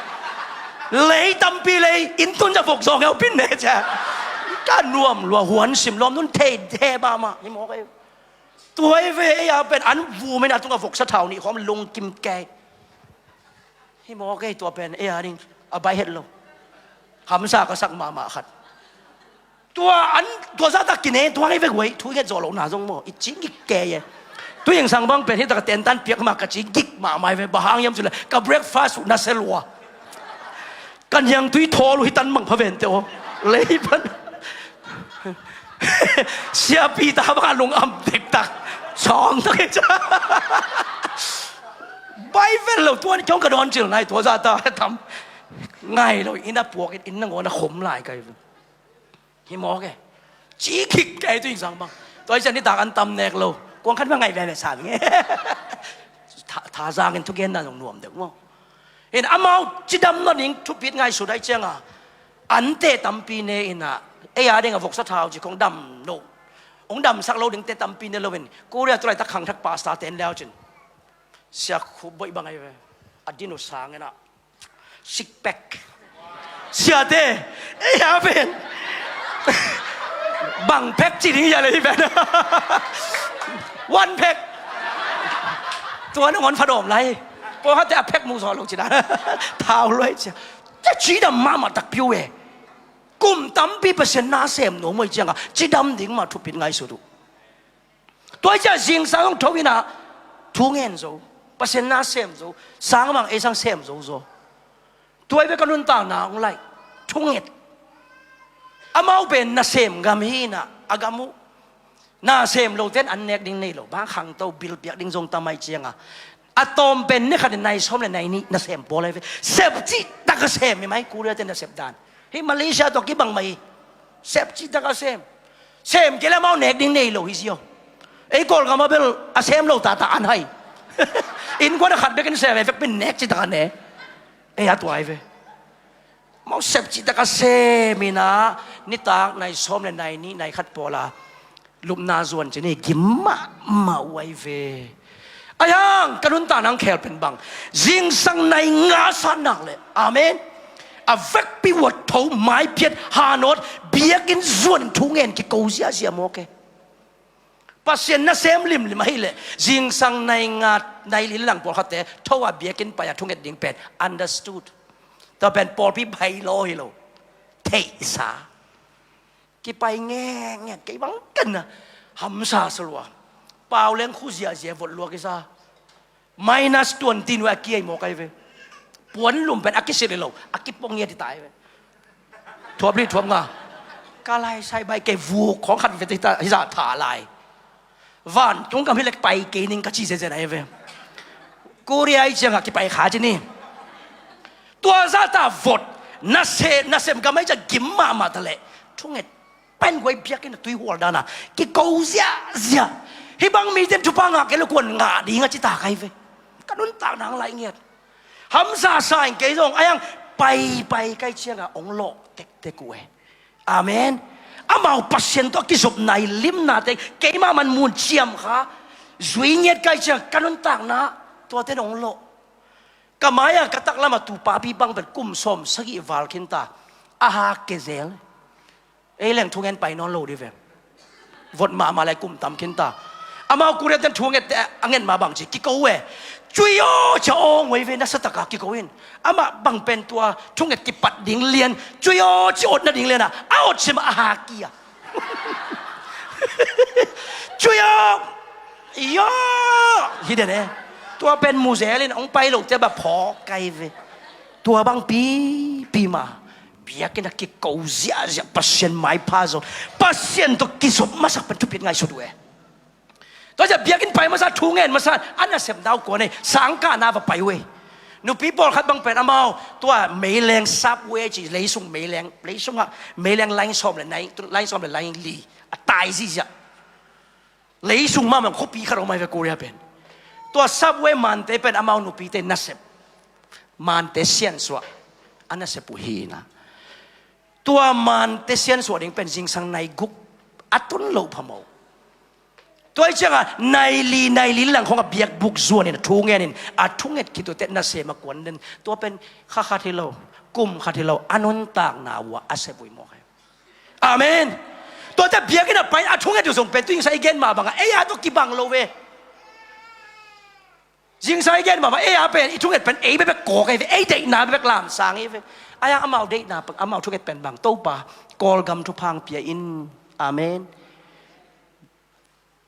Lei tampi lei, inn tun za vok zawngeu pi ne cia. Ka nuam lua, huan sim lawmnu in thei he mahmah hi mawk ai. Tua hi ve, ei a pen an vum in a tunga voksa thau nih khawm lungkim kei hi mawk ai. Tua pen ei a ding a baih het lo. Hamsa ka sak mahmah khat. Tua an, tua zahtak kine, tua ngai vek uai, thu i nget zawh lohna zong maw, i ci gik kei e. Tu zingsang bang pen hi tak a tentan piak mah ka ci gik mahmah ai ve, bang hang hiam cih leh ka breakfast uh nasia lua. Ka niangtui thawl uh hi tan mang pha vente aw. Lei pan. Siapi ta bang a lung am dektak. Sawng tak hi ca. Bai vel lo, tua ni kiong ka dawn cil nai, tua zahtak tam. Ngai lo, inn a puak in, inn nangawn a khom lai kai ve. Hi mawk e. Ci khik kei tu zingsang bang. Tua hi cian nitak an tam nek lo. Kuang khat mah ngai veve sam nge. Tha, tha zangin thugenna zong nuam deuh maw. Hin amau cidam nawn ding thupit ngaihsut ai cianga, ante tampi ne ina, ei a ding a voksa thau ci kong dam no. Hong damsak lo dingte tampi ne loin, Korea tu laitak khangthak pastor te en leu cin. Sia Khup Boih bang ai ve. A din uh sang ina. Six pack. Siate, ei a pen. Bang pack ci ding hia lei pen. One pack. Tua nangawn pha dawm lai. Pawlkhatte a pack mu zaw lo ci na. Thau luai cia. Cia cidam mahmah takpi uh e. Kum tampi Pasian na sem nuam uh ai cianga, cidam ding mah thupit ngaihsut uh. Tua hi ciah zingsang hong tho ina, thu ngen zo, Pasian na sem zo, sangmang ei sang sem zo zaw. Tua hi ve ka nuntakna hong laih, thunget. Amau pen nasem gam hi ina, a gam uh. Nasem lote in an nek ding nei lo, bang khangto bil piak ding zong tam ai cianga. A tawm pen ni khat in nai sawm le nai nih nasem pawl ai ve. Sep cihtak a sem hi mai, Korea te nasep dan. Hih Malaysia tawh kibang mah hi. Sep cihtak a sem. Sem kei le amau nek ding nei lo hi zia. Ei Kawlgam a bel a sem lo tata an hai. Innkuan a khat bekin sem e, vekpi in nek cihtak a ne. Ei a tuai ve. Amau sep cihtak a sem ina, nitak nai sawm le nai nih nai khat pawla lupna zuan cin hi, gim mahmah uh ai ve. Ai hang ka nuntakna hong khel pen bang, zingsang nai nga sat nak leh, amen, a vekpi uh a tho, maiphiat, hanawt, biakinn zuan, thu ngen kiko ziahziah mawk e. Pasian nasem limlim ahih leh zingsang nai nga, nai li le lang pawlkhatte tho a biakinn pai a thunget ding pen understood. Tua pen pawlpi bai law hi lo, theihsa. Kipai ngekngek, kei bang ken a hamsa sa lua. Pau leng khu ziahziah vot lua kisa. Minus twenty nuai a kiai mawk ai ve. Puan lum pen a kisil hi lo, a kipong ngiat hi ta ai ve. Thuap li thuap nga. Ka lai sai bai kei vuk khawng khat vete hi ta, hi zah tha lai. Vantung gam hi lek pai kei ning ka ci zenzen ai ve. Korea i ciangah kipai kha ci ni. Tua zahta vot, na se, nasem gam ai ciah gim mahmah ta leh thunget pen guai biakinn a tuihual dana kiko ziahziah. Hih bang mite in thupha ngah kei le kuan ngah ding a ci ta kai ve. Ka nuntakna hong laih ngiat. Hamsa sa in kei zong ai hang paipai kai ciangah hong lawh tektek uh e. Amen. Amau Pasian tawh a kizop nai limnate keimah man mun ciam kha zui ngiat kai ciang ka nuntakna tuate in hong lawh. Ka mai-ah ka taklamah tu papi bang pen kum sawm sagih val khinta. A hak kezel. Ei leng thungen pai nawn lo dih ve. Vot mahmah lai kum tam khinta. Amau Korea ten thunget te a nget ma bang ci kiko e. Cui aw cia aw ngoi ve, nasataka kiko in. Amah bang pen tua thunget kipat ding lian, cui aw ci awt nading lian a, a awt sim a haki a. Cui aw. Yo. Hi den e. Tua pen muzel in ong pai lo te ba phaw kai ve. Tua bang pipi ma. Biakinn a kiko ziahziah, Pasian maipha zo. Pasian tawh kizop masak pen thupit ngaihsut uh e. Tua ciah biakinn pai masa, thungen masa, a nasepna uh kuan ei, sangkahna va pai uh ei. Nupi pawlkhat bang pen amau tua meileng subway ci, leisung meileng, leisungah meileng line sawm le nai, line sawm le line li a tai ziziah. Leisung mahmah khuapi khat om ai ve Korea pen. Tua subway mante pen amau nupite nasep. Mante siansuah a nasep uh hi na. Tua mante siansuah ding pen zingsang nai guk a tun loh phamawh. Tua hi cianga nai li, nai li lang khawngah biakbuk zuanin a thungen in, a thunget khit uh teh nasem a kuan den. Tua pen kha khat hi lo, kum khat hi lo, a nuntakna uh ah a sep uh hi mawk hi. Amen. Tuate biakinn a pai a thunget uh zong pen tu zingsang i gen mah bangah ei a tawh kibang lo ve. Zingsang i gen mahmah, ei a pen i thunget pen ei bekbek kawk ei ve, ei deihna bekbek lamsang ei ve. Ai-a amau deihna, amau thunget pen bang, Topa Kawlgam thupha hong pia in. Amen.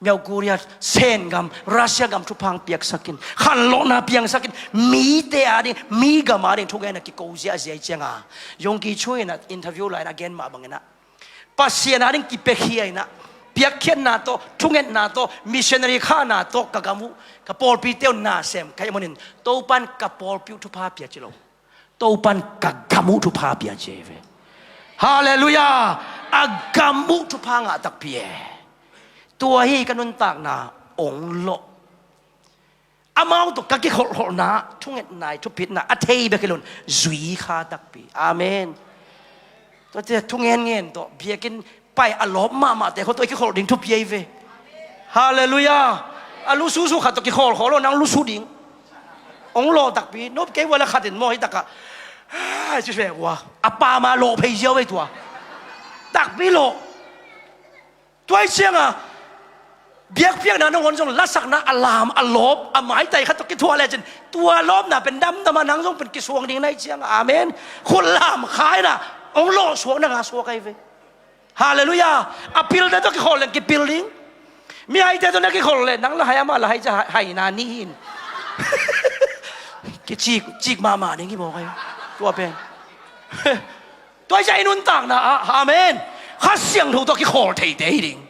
Myauk Korea, Sen gam, Russia gam thupha hong piaksak in, khanlawhna piangsak in, mite ading, mi gam ading thungen a kiko ziahziah i cianga, Yonggi Cho in a interview lai-in a gen mah bangin ah, Pasian ading kipiakhia in ah, piakkhiatna tawh, thungetna tawh, missionary khahna tawh ka gam uh, ka pawlpite uh nasem ka hih manin Topan ka pawlpi uh thupha pia ci lo. Topan ka gam uh thupha pia ci ve. Halleluiah. A gam uh thupha ngah takpi e. Tua hi ka nuntakna ong lawh. Amau tawh ka kikholhkholhna, thungetna i thupitna a thei bek hi lo-in zui kha takpi. Amen. Tuate thungen ngen tawh biakinn pai a lawp mahmahte khua tawh i kikholh ding thupi ahi ve. Halleluiah. A lususu khat tawh kikholhkholh lo, nang lusu ding. Ong lawh takpi, nop kei ua la khat in maw hi takah. Ai, ci ve ua. A pama lawh phei ziau vei tua. Takpi lawh. Tua hi cianga biakpiakna nangawn zong lasakna a lam a lawp a maitai khat tawh kithuah lecin tua lawpna pen damdam a nang zong pen kisuang ding na hi cianga. Amen. Khut lam kha in ah ong lawh suak na nga suak ahi ve. Halleluiah. A pilte tawh kikholh leng kipil ding. Mihaite tawh na kikholh leh nang la hai amah la hai cia haina ni hin. Kicik cik mahmah ding hi mawk ahi. Tua pen. Tua hi ciah i nuntakna ah, amen, Kha Siangtho tawh kikhawl theite hi ding.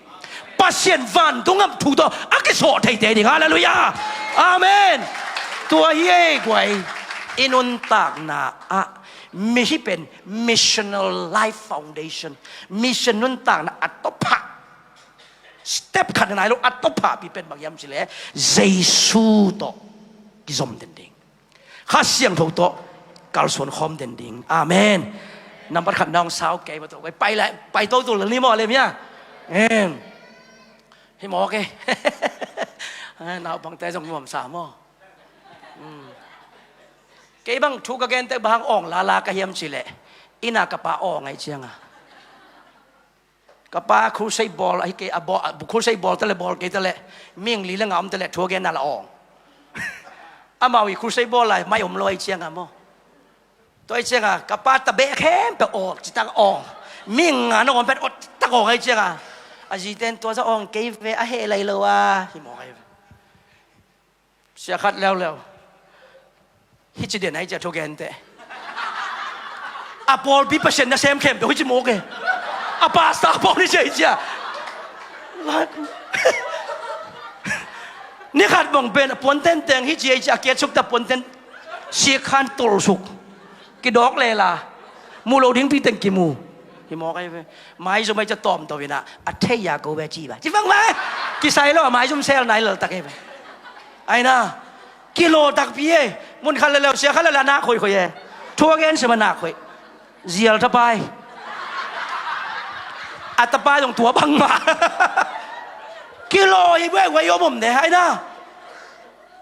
Pasian vantung gam thu tawh a kisawh theite hi ding. Halleluiah. Amen. Tua hi ei guai. I nuntakna ah mi hi pen missional life foundation, mission nuntakna a tawpah, step khat nai lo a tawpahpi pen bang hiam cileh Jesu tawh kizom den ding. Kha Siangtho tawh kalsuan khawm den ding. Amen. Nambat khat nong sau kei maw tawh pai lai, pai to tul ni maw lem hia? Em. Hi mawk e. Naupangte zong nuamsa maw? Kei bang thu ka gente bang awng lala ka hiam cileh ina ka pa awng ahi cianga. Ka pa crusade bawl ahi kei a bawl, crusade bawl tale bawl kei tale, ming li le nga om tale thu a gen na la awng. Amau i crusade bawl lai mai om lo ahi cianga maw? Tua ahi cianga ka pa tabeh khempeuh awng citak awng, ming nga nong om pen awt citak awng ahi cianga. A ziten tua za awng kei ve a heh lai lo a hi mawk ahi ve. Sia khat leuleu. Hici den ahi cia thu gente. A pawlpi Pasian nasem khempeuh hici mawk e. A pastor pawl hici ahi cia. Ni khat bang pen a puan tenteng hici ahi cia a kiat sukta puan ten siak khan tol suk. Kidawk lela. Mu lo ding pi teng kimu. Hi mawk ahi ve. Maizum ahi cia tawmto inah a thei ya ko ve ci ba ci bang ve. Kisai lo a maizum sel nai lal tak ahi ve. Aina kilaw takpi e. Mun khat le leu sia khat le la nak khoikhoi e. Thu a gen sim a nak khoih. Zial tapai. A tapai dong tua bang ma. Kilaw hi buai buai om om de aina.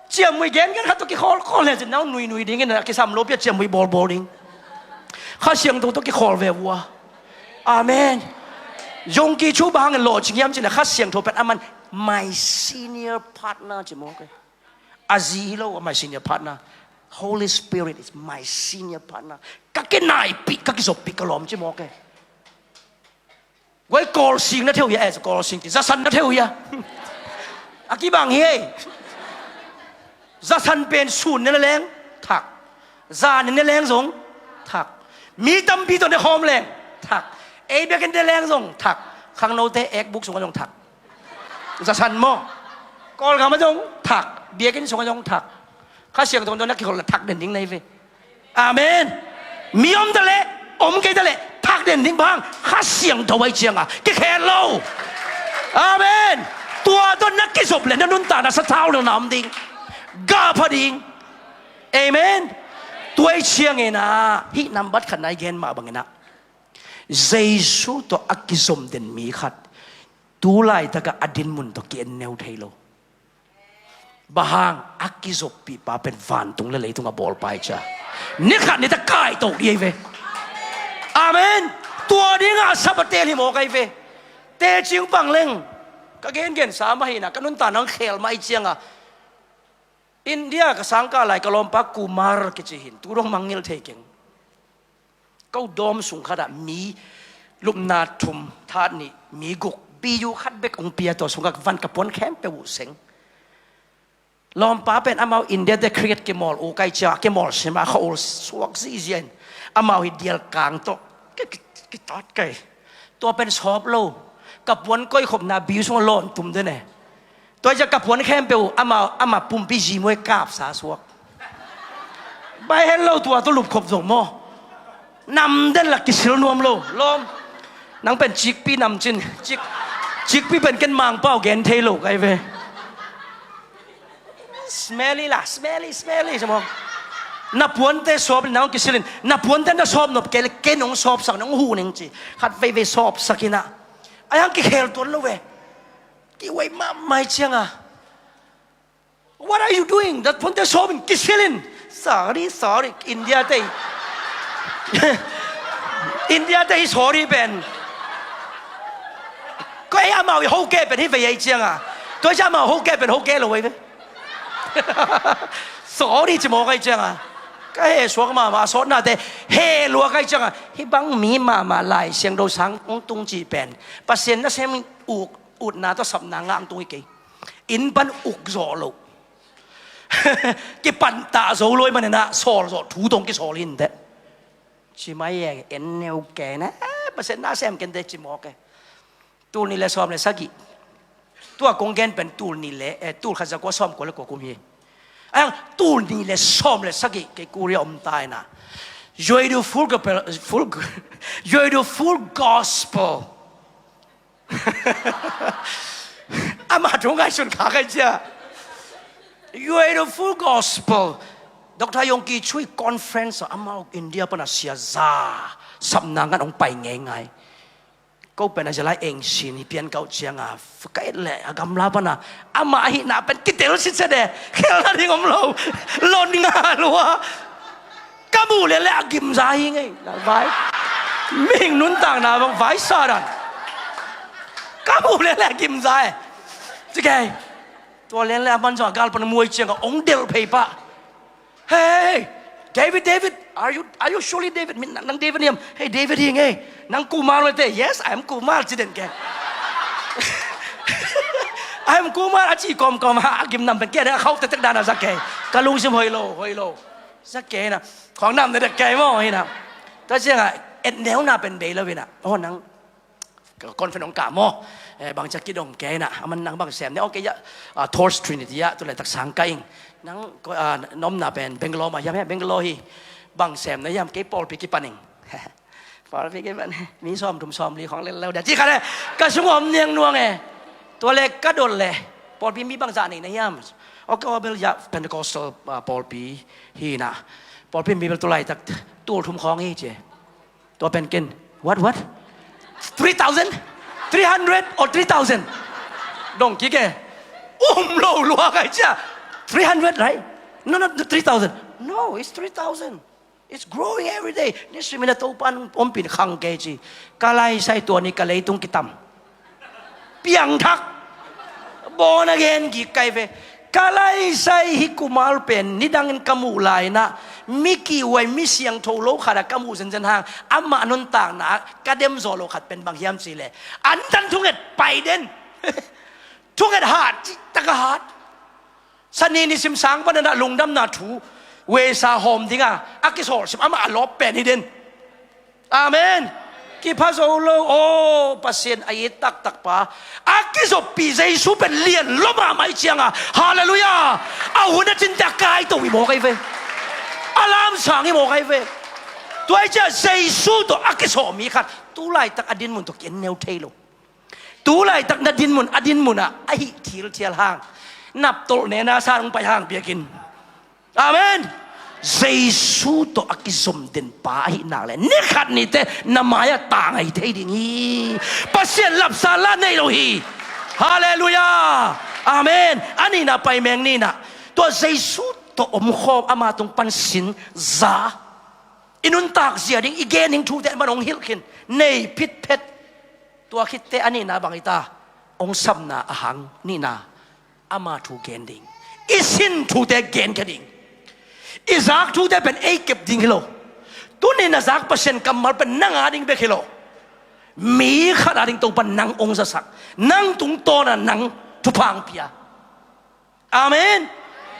Ciamui gen gen khat tawh kikhawlkhawl le cin nang nuinui dingin a kisam lopi a ciamui bawlbawl ding. Kha Siangtho tawh kikhawl ve vua. Amen. Yonggi Cho bang hangin lawhcing hiam cin a Kha Siangtho pen a man My senior partner ci mawk e. A zi hi lo, my senior partner. Holy Spirit is my senior partner. Ka kinaipih, ka kizoppih ka lawm ci mawk e. Guai, kawlsing na theu hia? Eh, kawlsing ci, zasan na theu hia? A kibang hi ei. Zasan pen sun ne na leng thak, zan ne leng zong thak, mi tampi tawh ne khawm leng thak, ei biakinn ne leng zong thak, khangnote ekbuk sungah zong thak. Zasan maw? Kawlgam ah zong thak, biakinn sungah zong thak. Kha Siangtho tawh na kiholh na thak den ding na hi ve. Amen. Mi om ta leh, om kei ta leh, thak den ding bang, Kha Siangtho ahi cianga kikhel lo. Amen. Tua tawh na kizop leh na nuntakna sathau lo na om ding. Gah pha ding. Amen. Tua ahi ciangin ah, hih nambat khat na i gen mah bangin ah, Jesu tawh a kizom den mi khat tu laitakah a dinmun tawh ki-en neu thei lo. Bang hang? A kizoppihpa pen vantung le leitung a bawlpa hi cia. Ni khat ni ta kaihto dih ahi ve. Amen. Tua dingah a sap a teel hi mawk ahi ve. Tecing pang leng ka gengensa mah hi na, ka nuntakna hong khel mah ahi cianga, India ka sangkah lai ka lawmpa Kumar kici hi in, tu dong mangngilh thei keng. Ko dawm sung khatah mi lupna thum, that nih, mi guk, biyu khat bek hong pia, tua sungah van ka puan khempeuh uh seng. Lawmpa pen amau India te cricket kimawl uh ka hih ciangah kimawl sim a, kha ul suak zihziah in, amau hi dialkang tawh ki, ki, kitat ka hi. Tua pen sawp lo, ka puan koihkhopna biyu sungah lawn tum den e. Tua hi ciah ka puan khempeuh uh amau, amah pumpi zimuai kapsa suak. Bai hen lo, tua tawh lupkhop zong maw. Nam den la kisil nuam lo. Lawm, nang pen cikpi nam cin. Cik, cikpi pen ken Mangpau gen thei lo ka hi ve. Smelly la, smelly, smelly, ci maw. Na puante sawp in, nang kisil in. Na puante na sawp nop kei leh ken hong sawpsak, nang huh ning ci. Khat veivei sawpsak in ah, a hang kikhel tuan lo ve. Kihuai mahmah ahi cianga, what are you doing? Na puante sawp in, kisil in. Sorry, sorry. India te, India te hi sorry pen. Ko ei amau i ho keh pen hi vei ahi cianga. Tua hi ciah amau ho keh pen ho keh lo ahi ve. Sorry ci mawk ahi cianga, ka heh suak mahmah, a sawtnate heh luak ahi cianga, hih bang mi mahmah Lai Siangtho sang hong tung cih pen Pasian nasem uk, utna tawh sapna ngah hong tung hi kei. Inn pan uk zawh loh. Kipantah zo lo ahih manin ah sawl zawh thu tawh hong kisawl hi inteh. Ci mai e, en neu kei na, Pasian nasem kei inteh ci mawk e. Tul nih le sawm le sagih. Tua kong gen pen tul nih le, eh, tul khat za kua sawm kua le kua kum hi. A hang tul nih le sawm le sagih kei Korea om ta in ah, Yeouido Full Gospel, Full, Yeouido Full Gospel. Amah thu ngaihsun kha ka hi ciah. Yeouido Full Gospel, Doctor Yonggi Cho conference ah amau India pana sia za sapna ngah hong pai ngeingai. Ko pen a zia lai eng sin hi pian ka uh cianga, ka et leh a gamla pana amah ahihna pen kitel sitset e. Khelna ding om lo. Lon nga lua. Ka muh lian leh a gimza hi ngei. Vai, mihing nuntakna bang vai sa dan. Ka muh lian leh a gimza e. Ci kei. Tua lian leh a man zong a gal pan muai cianga hong delh phei pah. Hey, David, David, are you, are you surely David? Min, nang David hiam? Hey, David hi ngei. Nang Kumar mate? Yes, I am Kumar, ci den kei. I am Kumar, a ci kawmkawm a, a gim nam pen kei a khauh tektek dan a za kei. Ka lungsim hoih lo, hoih lo. Za kei na. Khawng nam na dek kei maw hi na. Tua ciangah etneuna pen bei lo hi na. Oh, nang conference hong kah maw? Eh, bangcia kidong kei na, a man nang bang sem ne? Ok, ya, ah, Thors Trinity ah tu laitak sang kah ing. Nang, ah, na omna pen Bangalore mah hiam? He, Bangalore hi. Bang sem na hiam? Kei pawlpi kipan ing. Pawlpi kipan, mi sawm thum sawm li khawng lel lo dia ci kha le, ka sung om niang nuang e. Tua le ka dot le, pawlpi mi bangzah nei na hiam? Ok, oh, bel ya Pentecostal, ah, pawlpi hi na. Pawlpi mi bel tu laitak tul thum khawng hi ci. Tua pen ken, what, what? Three thousand? Three hundred or three thousand? Dong kik e. Um lo lua kai cia. Three hundred, right? No, no, three thousand. No, it's three thousand. It's growing every day. Ni sui mina Topan ompin khang kei ci. Ka lai sai tua ni ka leitung kitam. Piangthak. Born again gik kai ve. Ka laisai hi kumal pen nidangin ka muh lai-inah mi kihuai, mi siangtho lo khatah ka muh zenzen hang, amah nuntakna ah ka demzawh lo khat pen bang hiam cihleh, antan thunget pai den. Thunget hat, cih taka hat. Sani nisim sang paninah lungdamna thu veisa hawm dinga a kisawlsim amah a lawp pen hi den. Amen. Kipha zo lo aw, Pasian a it taktak pa. A kizoppih Jesu pen lian lua mahmah i cianga, halleluiah, a hun a cinte a kaito i mawk ahi ve. A lamsang i mawk ahi ve. Tua i ciah Jesu tawh a kisawh mi khat tu laitak a dinmun tawh ki-en neu thei lo. Tu laitak na dinmun, a dinmunah a hih thilthial hang, naptolh nena san hong pai hang biakinn. Amen. Jesu tawh a kizom den pa ahih nak le, ni khat nite na mai-ah tang ahi thei ding hi. Pasian lapsa la nei lo hi. Halleluiah. Amen. A nihna pai meng ninah, tua Jesu tawh omkhawm, ama tung pan sin za, i nuntak zia ding, i gen ding thute man hong hilh khin, nei phitphet. Tua khitte a nihna bang hi ta, hong samna a hang nihna, ama thu gen ding, i sin thute genkhia ding. I zak thute pen ei kep ding hi lo. Tuni na zak Pasian kammal pen nang a ding bek hi lo. Mi khat a ding Topa nang hong zasak, nang tungtawna nang thupha hong pia. Amen.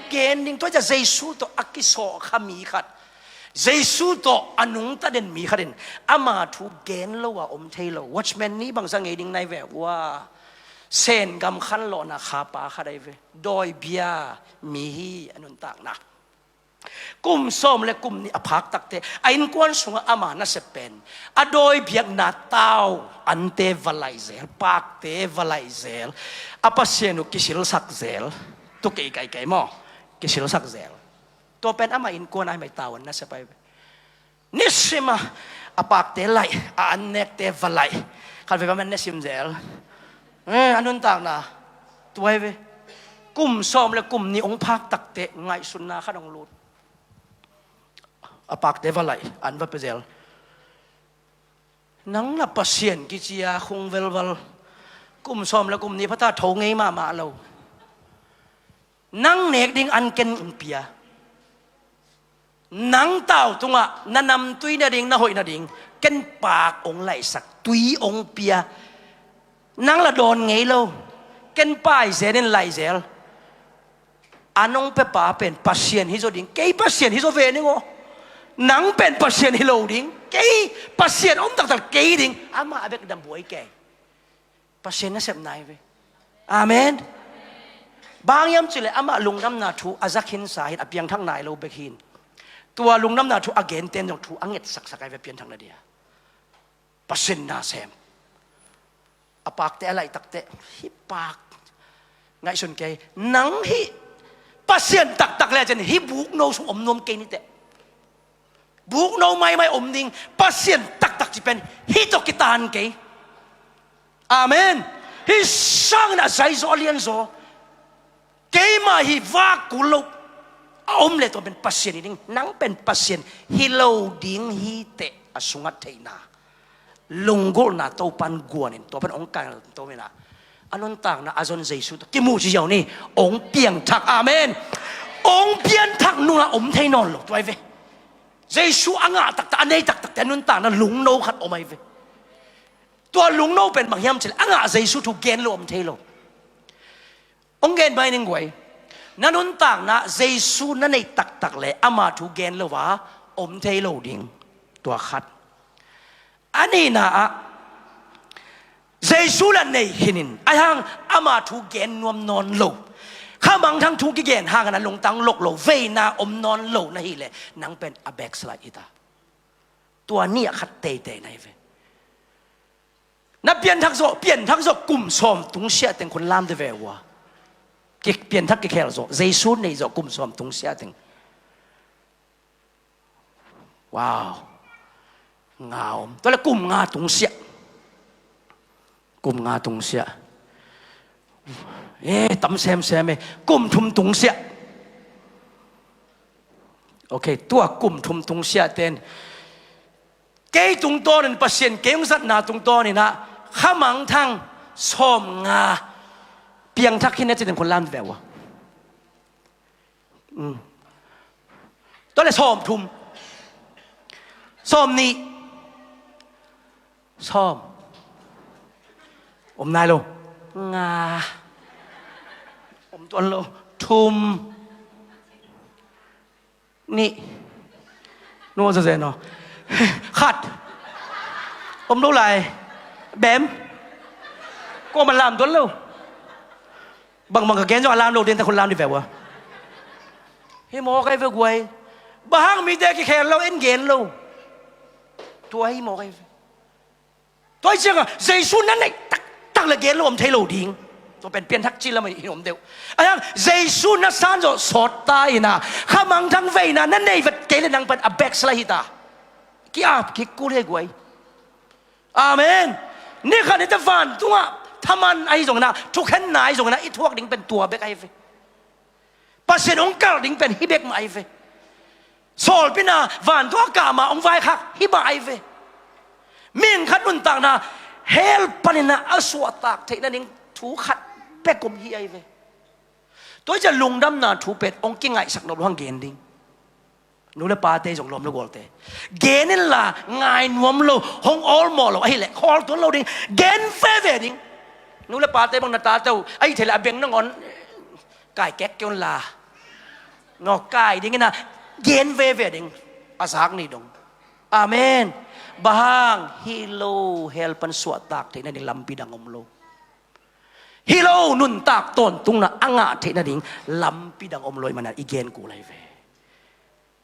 Gen ding, tua i ciah Jesu tawh a kisawhkha mi khat, Jesu tawh a nungta den mi khat in ama thu gen lo a om thei lo. Watchman Nee bangzah ngei ding nai ve ua. Sengam khanlawhna khapa khat ahi ve. Dawibia mi hi a nuntakna. Kum sawm le kum nih a phak takteh a innkuan sungah ama nasep pen a dawi biakna tau ante va laih zel, pakte va laih zel, a Pasian uh kisilsak zel. Tu kei kaikai maw? Kisilsak zel. Tua pen ama innkuan ai mai tau an nasep ai. Nisim a, a pakte laih, a annekte va laih. Khat vei va man nisim zel. Eh, a nuntakna tua hi ve. Kum sawm le kum nih hong phak takteh ngaihsutna khat hong lut. A pakte va laih, an va pia zel. Nang la Pasian kici a khung velval. Kum sawm le kum nih phata tho ngei mahmah lo. Nang nek ding an ken hong pia. Nang tau tungah na namtui nading, na hoih nading ken paak hong laihsak, tui hong pia. Nang la dawn ngei lo, ken pai zel in laih zel. An hong piapa pen Pasian hi zaw ding, kei Pasian hi zaw ve ning aw. Nang pen Pasian hi lo ding, kei Pasian om taktak kei ding, amah a bek na buai kei. Pasian nasepna hi ve. Amen. Bang hiam cihleh amah lungdamna thu a za khinsa hin, a piangthak nai lo bek hin. Tua lungdamna thu a genten zong thu a ngetsaksak ahi ve, pianthakna dia. Pasian nasem. A pakte a laih takteh, hih pak ngaihsun kei, nang hih Pasian taktak le cin hih bukno sung om nuam kei niteh. Bukno maimai om ding Pasian taktak ci pen hih tawh kitan kei. Amen. Hih sangin a zaizaw, a lianzaw, keimah hih vak kul lo a om le tua pen Pasian hi ding, nang pen Pasian hi lo ding hi teh a sungat theihna. Lunggulhna Topan guanin tua pen hong kail to mina. A nuntakna a zon Jesu tawh kimuh ci ziau ni. Hong piangthak, amen. Hong pianthak nunga om thei nawn lo tua hi ve. Jesu a ngah taktak, a nei taktakte a nuntakna lungno khat om ahi ve. Tua lungno pen bang hiam cihleh a ngah Jesu thu gen lo om thei lo. Hong gen mai ning guai. Na nuntakna Jesu na neih taktak le ama thu gen lo a om thei lo ding. Tua khat. A nihna ah Jesu la nei khinin, ahi hang ama thu gen nuam nawn lo. Kha mangthang thu kigen hangin a lungtang lok lo, veina om nawn lo na hileh nang pen a backslide hi ta. Tua ni a khat teitei na hi ve. Na pianthak zawh, pianthak zawh kum sawm tungsiah teng khun lam de ve ua. Ki, pianthak kikhel zawh, Jesu nei zawh kum sawm tungsiah teng. Wow. Nga om. Tua le kum nga tungsiah. Kum nga tungsiah. Eh, tam semsem eh. Kum thum tungsiah. Ok, tua kum thum tungsiah ten. Kei tungtawnin Pasian kei hong zatna tungtawninah kha mangthang sawm nga Piangthak khin na ci-in khun lam ve uh a. Tua le sawm thum, sawm nih, sawm, om nai lo, nga, om tuan lo, thum, nih, nuam zazen aw, khat, om lo lai, bem, kuamah lam tuan lo. Bangbang ka gen zong a lam lo ding ta khun lam dih ve uh a. Hi mawk ai ve guai. Bang hang mite kikhel lo, en gen lo. Tua hi mawk ai ve. Tua hi ciangah Jesu na neih taktak le gen lo om thei lo ding. Tua pen pianthak ci lam ah hin om deuh. A hiang Jesu na san zawh sawt ta inah kha mangthang veina na nei vet kei le nang pen a backslide hi ta. Ki-ap kik kul hi guai. Amen. Ni khat ni ta vantungah thaman ahi zongin ah, thukhenna ahi zongin ah, i thuak ding pen tua bek ahi ve. Pasian hong kalh ding pen hih bek mah ahi ve. Sawlpina vantungah kah mah hong vaikhak hih mah ahi ve. Mihing khat nuntakna hell panin ah a suahtak theih nading thu khat bek om hi ahi ve. Tua hi ciah lungdamna thu pen hong kingaihsak nop lo hang gen ding. Nu le pate zong lawm le gualte, gen inla ngai nuam lo, hong awlmawh lo ahileh khawl tuan lo ding. Gen veve ding. Nu le pate bang na tate uh ahi thei leh a beng nangawn kai kek kei unla, no, kai ding inah gen veve ding. A zak ni dong. Amen. Bang hang hi lo, hell pan suahtak theih nading lampi dang om lo. Hi lo, nuntak tawntungna a ngah theih nading lampi dang om lo ahih manin i gen kul ahi ve.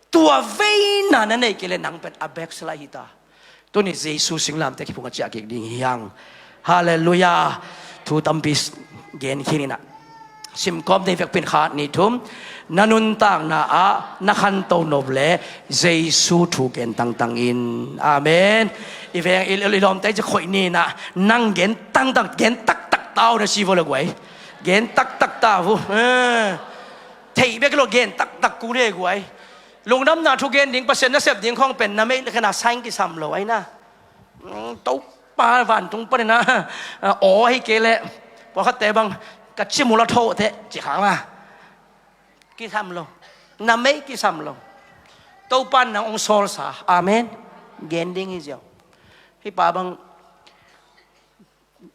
Tua veina na nei kei le nang pen a backslide hi ta. Tuni Jesu singlamteh kiphung a ciah kik ding hi hang. Halleluiah. Thu tampi s-, gen khin inah, simkawm ding vekpi in khat nih thum, na nuntakna ah na khanto nop le Jesu thu gen tangtang in. Amen. I veng i, i lawmte ci khoih ni inah, nang gen tangtang, gen taktak ta uh na ci vo le guai. Gen taktak ta uh. Eh. Theih bek lo gen taktak kul hi guai. Lungdamna thu gen ding, Pasian nasep ding khawng pen na meih le khen a sign kisam lo ahi na. Mm, Topa vantung panin ah, aw ahi kei leh pawlkhatte bang ka cimul a thoh teh ci khang a. Kisam lo. Na meih kisam lo. Topa in nang hong sawlsa. Amen. Gen ding hi ziau. Hih pa bang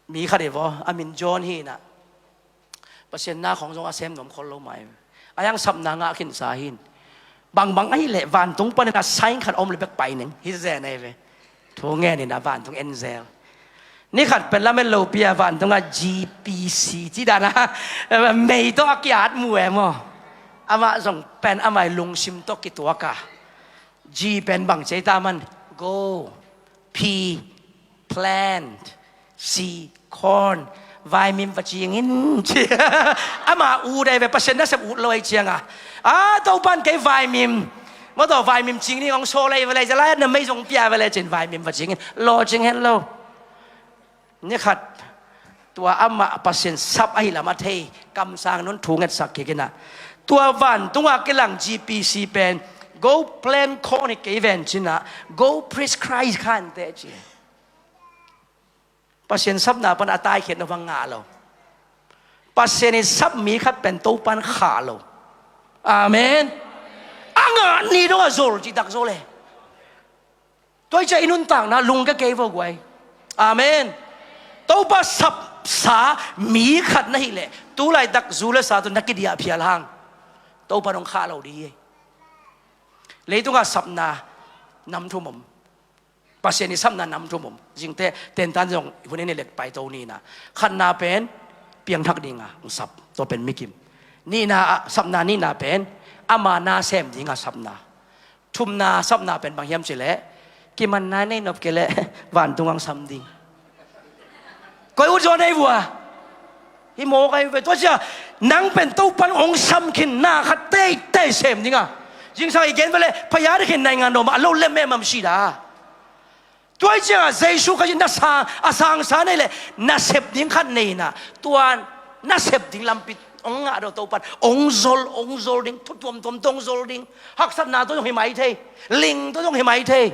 mi khat hi vaw, a min John hi inah, Pasian na khawng zong a sem nuam khol lo mah hi. A hiang sapna ngah khinsa hi in. Bangbang ahih leh vantung panin a sign khat om le bek pai ning hi zen ahi ve. Thu ngen inah vantung en zel. Ni khat pen lamet lopi a vantungah G P C cih dan a mei tawh a ki-at mu e maw. Amah zong pen amah i lungsim tawh kituak a. G pen bang ci ei ta man? Gold. P, plant. C, corn. Vaimim va cing in ci. Ama ut ahi ve, Pasian nasep ut lo ahi cianga, a, Topa in kei vaimim, mawtaw vaimim cing ding hong sawl ahi ve le, za lai na mei zong pia ve le cin vaimim va cing in, lawcing hen lo. Ni khat tua amah Pasian sap ahi lam a thei kamsang nun thu ngetsak kik inah, tua vantunga kilang G P C pen gold plant khawng hi kei ven cinah, gold prescribe khan teh ci. Pasian sapna pan a taikhiat nop hang ngah lo. Pasian i sap mi khat pen Topa in khah lo. Amen. A ngah ni dong a zol cih dak zol e. Tua hi ciah i nuntakna lungke kei vo guai. Amen. Topa sapsa mi khat na hih leh tu laitak zu le sa tawh na kidiah phial hang Topa in hong khah lo ding hi. Leitungah sapna nam thum om. Pasian i sapna nam thum om. Zingteh tentan zong hun en i let paito ni inah, khatna pen piangthak dinga hong sap, tua pen mikim. Nihna ah, sapna nihna pen ama na sem dinga sapna. Thumna sapna pen bang hiam cih leh, kimanna nei nop kei leh vantung hong sam ding. Koi ut zaw nei vua. Hi mawk ahi ve. Tua ciah nang pen Topa in hong sam khin na khat teitei sem dinga, zingsang i gen ve leh phaya ding khin naingan dawm ah a lo lem em am si da. Tua hi ciangah Jesu Khazih na sa, a sangsa nei leh nasep ding khat nei inah, tua nasep ding lampi hong ngah dawh Topa in hong zol, hong zol ding, thu tuamtuam tawh hong zol ding, haksatna tawh zong hi mai thei, ling tawh zong hi mai thei.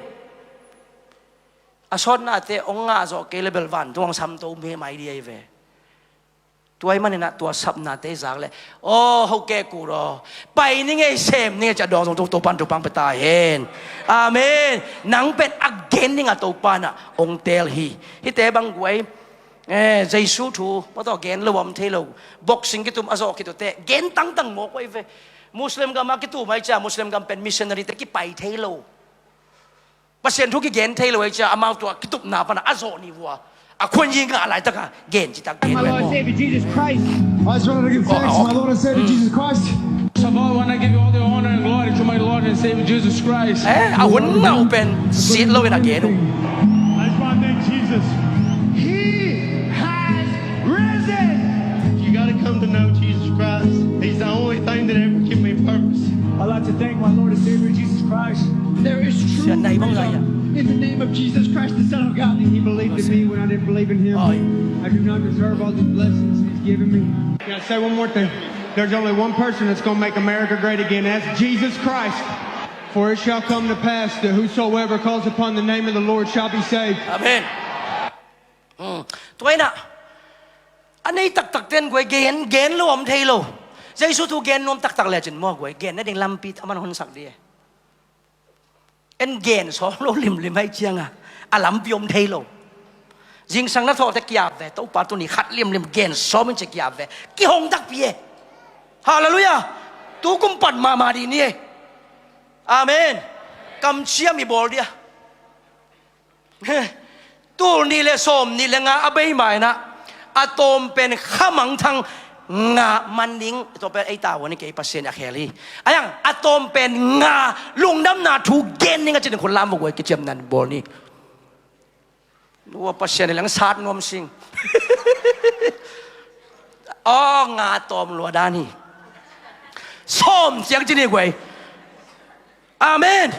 A sawtnate hong ngah zawh kei le bel vantung hong samto mi mai ding ahi ve. Tua ahih manin ah tua sapnate zak leh, aw, ho kei kul aw, pai ning ei, sem ning ei, ci-a dawng zong Topa'n thupha pia ta hen. Amen. Nang pen a gen dingin Topa'n ah hong teel hi. Hihte bang guai, eh, Jesu thu mah tawh gen lo om thei lo. Boxing kitum a zawh khit uh teh gen tangtang mawk uh hi ve. Muslim gam ah kitum ahih ciang Muslim gam pen missionary-te kipai thei lo. Pasian thu kigen thei lo ahih ciang amau tua kitupna pan a zawh ni uh a, a khuan yi ngah laitak a gen citak gen. My Lord and Savior Jesus Christ. I just wanted to give thanks to my Lord and Savior Jesus Christ. Most of all, I wanna give you all the honor and glory to my Lord and Savior Jesus Christ. Eh, a hun ngah uh pen sit lo in a gen uh. I just wanna thank Jesus. He has risen. You gotta come to know Jesus Christ. He's the only thing that ever give me purpose. I'd like to thank my Lord and Savior Jesus Christ. There is true freedom in the name of Jesus Christ, the Son of God. He believed in me when I didn't believe in him. I do not deserve all the blessings he's given me. Can I say one more thing? There's only one person that's gonna make America great again. That's Jesus Christ. For it shall come to pass that whosoever calls upon the name of the Lord shall be saved. Amen. Hmm. Tua in ah, a nei taktak ten guai gen, gen lo om thei lo. Jesu thu gen nuam taktak lecin maw guai, gen nading lampi a man honsak dih e. En gen sawm lo limlim ahih ciang a, a lampi om thei lo. Zingsang na thawhte kiap ve, Topa tuni khat limlim gen sawm in ci kiap ve. Kihong takpi e. Halleluiah. Tu kum pan mahmah dih ni e. Amen. Kamciam i bawl dih a. Tul nih le sawm nih le nga a bei ma in ah, a tawm pen khamangthang nga man ding, tua pen ei tavuan hi kei, Pasian a khel hi. A yang, a tawm pen nga, lungdamna thu gen ding a ci ding khun lam vua guai, kiciamna bawl ni. Nua Pasian hi leng sat nuam sing. Aw, nga tawm lua dan hi. Sawm ciang ci ni guai. Amen.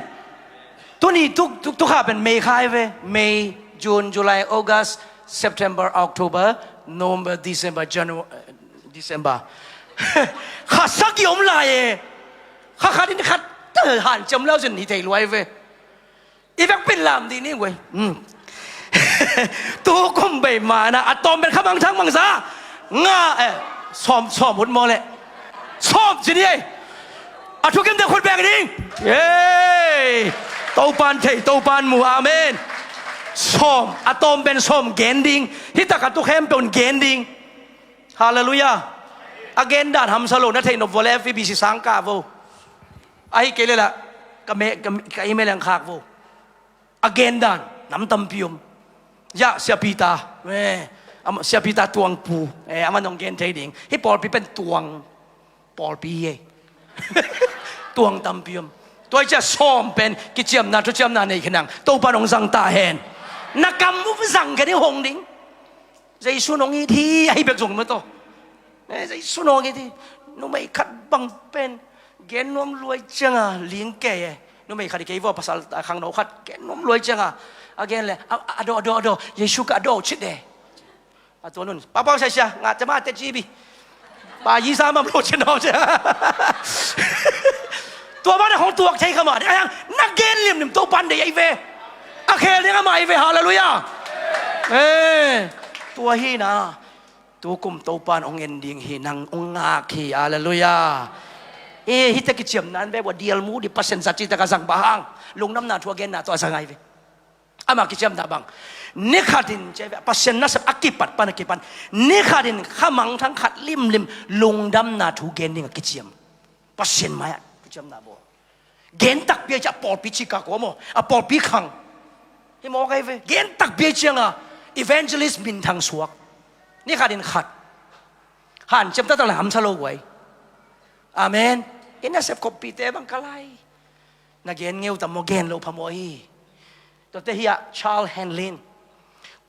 Tuni tu, tu, tu kha pen May kha hi ve. May, June, July, August, September, October, November, December, January, December. Kha sagih om lai e. Kha khat in khat hanciam lau zin hi thei luai ve. I vek pen lam dih ni guai. Hmm. Tu kum bei ma in ah a tawm pen khamangthang bangza nga, eh, sawm, sawm hun maw leh. Sawm ci ni ei. A thukimte khut beng ding. Yay. Topa'n thei, Topa'n mu. Amen. Sawm, a tawm pen sawm gen ding. Hih tak a tu khempeuh in gen ding. Halleluiah. A gen dan hamsa lo, na theih nop vua leh F B C sang kah vo. Ahih kei leh lah ka me, ka, ka email ah khak vo. A gen dan nam tampi om. Yah, Sia Peter, eh, ama, Sia Peter Tuangpu, eh, aman hong gen thei ding. Hih pawlpi pen tuang pawlpi hi ei. Tuang tampi om. Tua ahih ciang sawm pen kiciamna, thuciamna nei khin ang. Topa'n hong zang ta hen. Na kam uh zang kei ding, hong ding. Jesu nong it hi, ahi bek zong maw taw. Eh, Jesu nong it hi. Numei khat bang pen gen nuam luai ciang a ling kei e. Numei khat i kei vua, pasal, a, khangno khat gen nuam luai ciang a, a gen leh, a, a, a daw, a daw, a daw, Jesu ka a daw cit e. A tua nun, pa pau sia sia, ngah te mah te ci bi. Pa yi sa mam lo cin hau cia. Tua mah na hong tuak thei kha mah ding. A yang, na gen limlim Topa'n deih ahi ve. A khel ding amah ahi ve, halleluiah. Eh, tua hi na. Tu kum Topa'n hong en ding hi, nang hong ngak hi, halleluiah. Eh, hihte kiciamna in ve vua dial mu dih, Pasian za cihtak a zang bang hang. Lungdamna thu a genna tawh a zang ahi ve. Ama kiciamna bang, ni khatin, ci ve, Pasian nasep a kipat pan a kipan, ni khatin khamangthang khat limlim lungdamna thu gen ding a kiciam. Pasian mai-ah kiciamna bawl. Gen takpi a, ci a pawlpi Chicago maw, a pawlpi khang. Hi mawk ahi ve. Gen takpi a ciang a evangelist minthang suak. Ni khatin khat. Hanciam taktak le hamsa lo guai. Amen. I nasep khoppihte bang ka lai. Na gen ngeu tam maw, gen lo phamawh hi. Tuate hi a, Charles Henlin.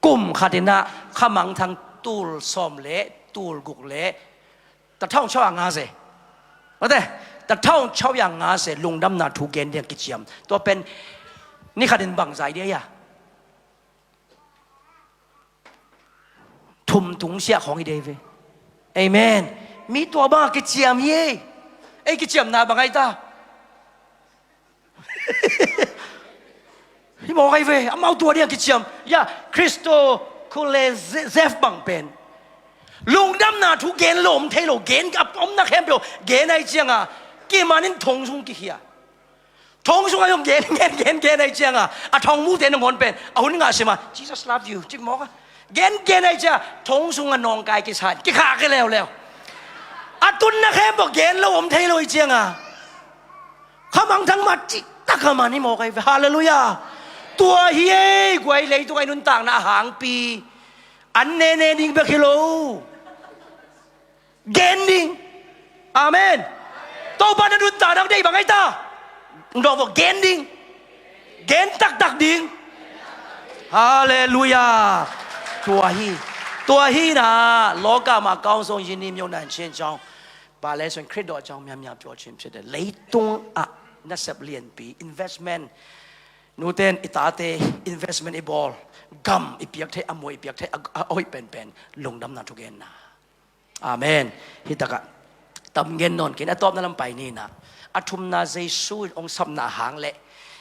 Kum khat in a khamangthang tul sawm le tul guk le, ta thawng chau a nga ze. Wate, ta thawng chau a nga ze lungdamna thu gen ding a kiciam. Tua pen ni khat in bang zai dia ia. Thum tung siah khawng hi dei ve. Amen. Mi tua bang a kiciam hi ei. Ei kiciamna bang ahi ta. Hi mawk ahi ve. Amau tua ding a kiciam. Ya, Christo Kulezev bang pen Lungdamna thu gen lo om thei lo, gen a omna khempeuh gen ahih cianga kiman in thong sung kikhia. Thong sungah zong gen gen gen gen ahih cianga a thongmute nangawn pen a hun ngah sima, "Jesus love you," cik mawk a. Gen gen ahih cianga thong sungah nawngkai kisa in kikhah kei leuleu. A tunna khempeuh gen lo om thei lo ahih cianga khamangthang mah cihtak a man hi mawk ahi ve. Halleluiah. Tua hi ei, guai, leitungah i nuntakna a hangpi an nene ding bek hi lo. Gen ding. Amen. Topa na nuntakna deih bang ahi ta? Nong vo, gen ding. Gen taktak ding. Halleluiah. Tua hi. Tua hi na, lawka ma kaung song yin nim yong nan chin chong. Ba le son Khrih dawh chong miam miam tua chin chin de. Leitung ah nasep lianpi, investment. Nuten i tate investment i bawl. Gam i piak thei, a muai i piak thei, a, a hoih penpen. Lungdamna thugenna. Amen. Hi takah tam gen nawn kei in, a tawpna lam pai ni na. A thumna Jesu in hong sapna hang le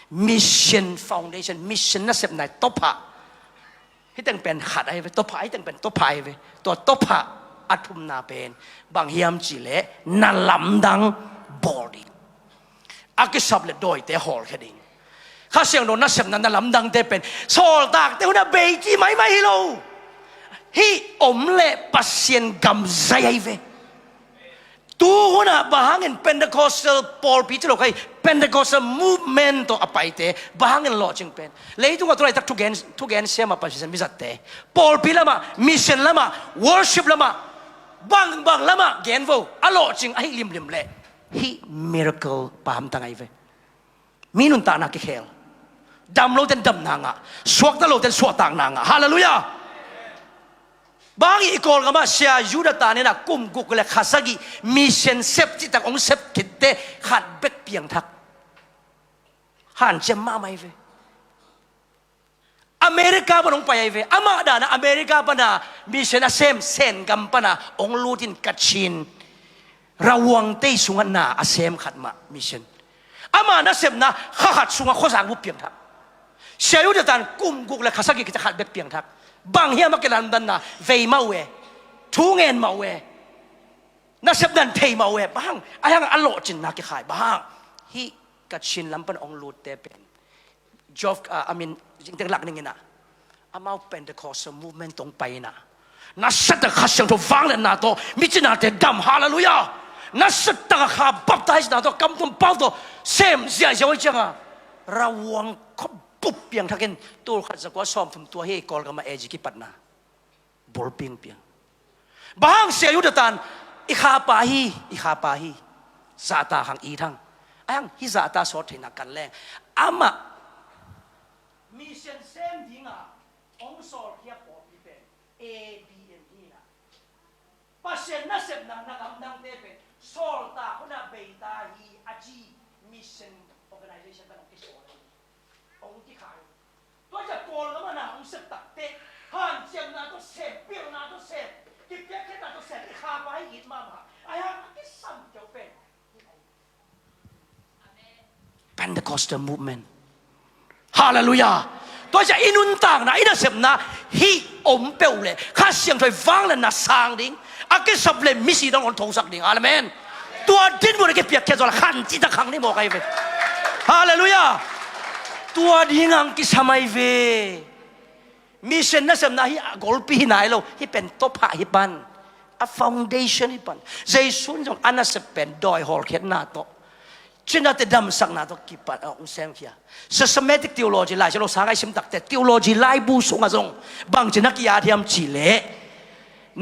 mission foundation, mission nasepna tawpah. Hi teng pen khat ahi ve, tawpah, hi teng pen tawpah ahi ve. Tua tawpah a thumna pen bang hiam cih leh na lamdang bawl ding. A kisap le dawite hawlkhia ding. Kha Siangtho nasepna na lamdangte pen sawltakte hunah bei ci maimai hi lo. Hih om le Pasian gam zai ahi ve. Tu hunah bang hangin Pentecostal pawlpi ci lo kha hi, Pentecostal movement tawh a paite bang hangin lawhcing pen? Leitungah tu laitak thugen, thugen siamah Pasian mizatte pawlpi lamah, mission lamah, worship lamah, bangbang lamah gen vo a lawhcing ahi limlim leh hih miracle pa hamtang ahi ve. Mi nuntakna kikhel. Dam loten damna ngah, suakta loten suahtakna ngah. Halleluiah. Bang i Kawlgam ah Sia Yuda ta nena kum guk le kha sagih mission sep cihtak hong sep khitte khat bek piangthak. Hanciam mahmah hi ve. America pan hong pai ahi ve. Amah dana America pana mission a sem, Sen gam pana hong lutin Kachin Rawang tei sungah na a sem khat mah mission. Ama nasepna kha khat sungah khuazang bup piangthak. Sia Yuda tan kum guk le kha sagih kici khat bek piangthak. Bang hiam a kilamdanna vei mah uh e. Thu ngen mah uh e. Nasepna thei mah uh e. Bang hang a hiang a lawhcinna kikhai. Bang hang hih Kachin lam pan hong lutte pen Job, ah, a min zingtek lak ning inah amau Pentecostal movement tong pai inah nasatak Kha Siangtho vangliatna tawh micinate dam, halleluiah. Nasatak a Kha baptise na tawh kamtuam pau tawh sem ziahziah uh cianga Rawang khuabup piangthakin tul khat zakua sawmthum tua hi Kawlgam a A G kipatna bul pingpiang. Bang hang Sia Yuda tan i khapa hi, i khapa hi. Zahta hang it hang. A hang hih zahta sawt theihna kan leng. Amah mission sem dinga hong sawlkhia pawlpi pen A B M hi inah Pasian nasepna na lamdangte pen sawltak hunah beita hi a ci mission organization kan hong kisawl ahi. Hong kikhai. Tua ciah Kawlgam a na hong sep takteh hanciamna tawh sem, pilna tawh sem, kipiakkhiatna tawh sem, i khapa hi it mahmah. A hiang a kisam keu pen Pentecostal movement. Halleluiah. Tua ciah i nuntakna, i nasepna hih om peuh le Kha Siangtho i vangliatna sang ding, a kisap le misi dang hong thosak ding. Amen. Tua dinmun a kipiakkhiat zawh le khan cihtak khang ni mawk ahi ve. Halleluiah. Tua ding hang kisam ahi ve. Mission nasepna hi a golpi hi nai lo. Hih pen tawpah hi pan. A foundation hi pan. Jesu in zong a nasep pen dawi hawlkhiatna tawh, cinate damsakna tawh kipan a hong semkhia. Systematic theology, Lai Siangtho sang a i sim takte theology laibu sungah zong bangci na ki-at hiam cihleh,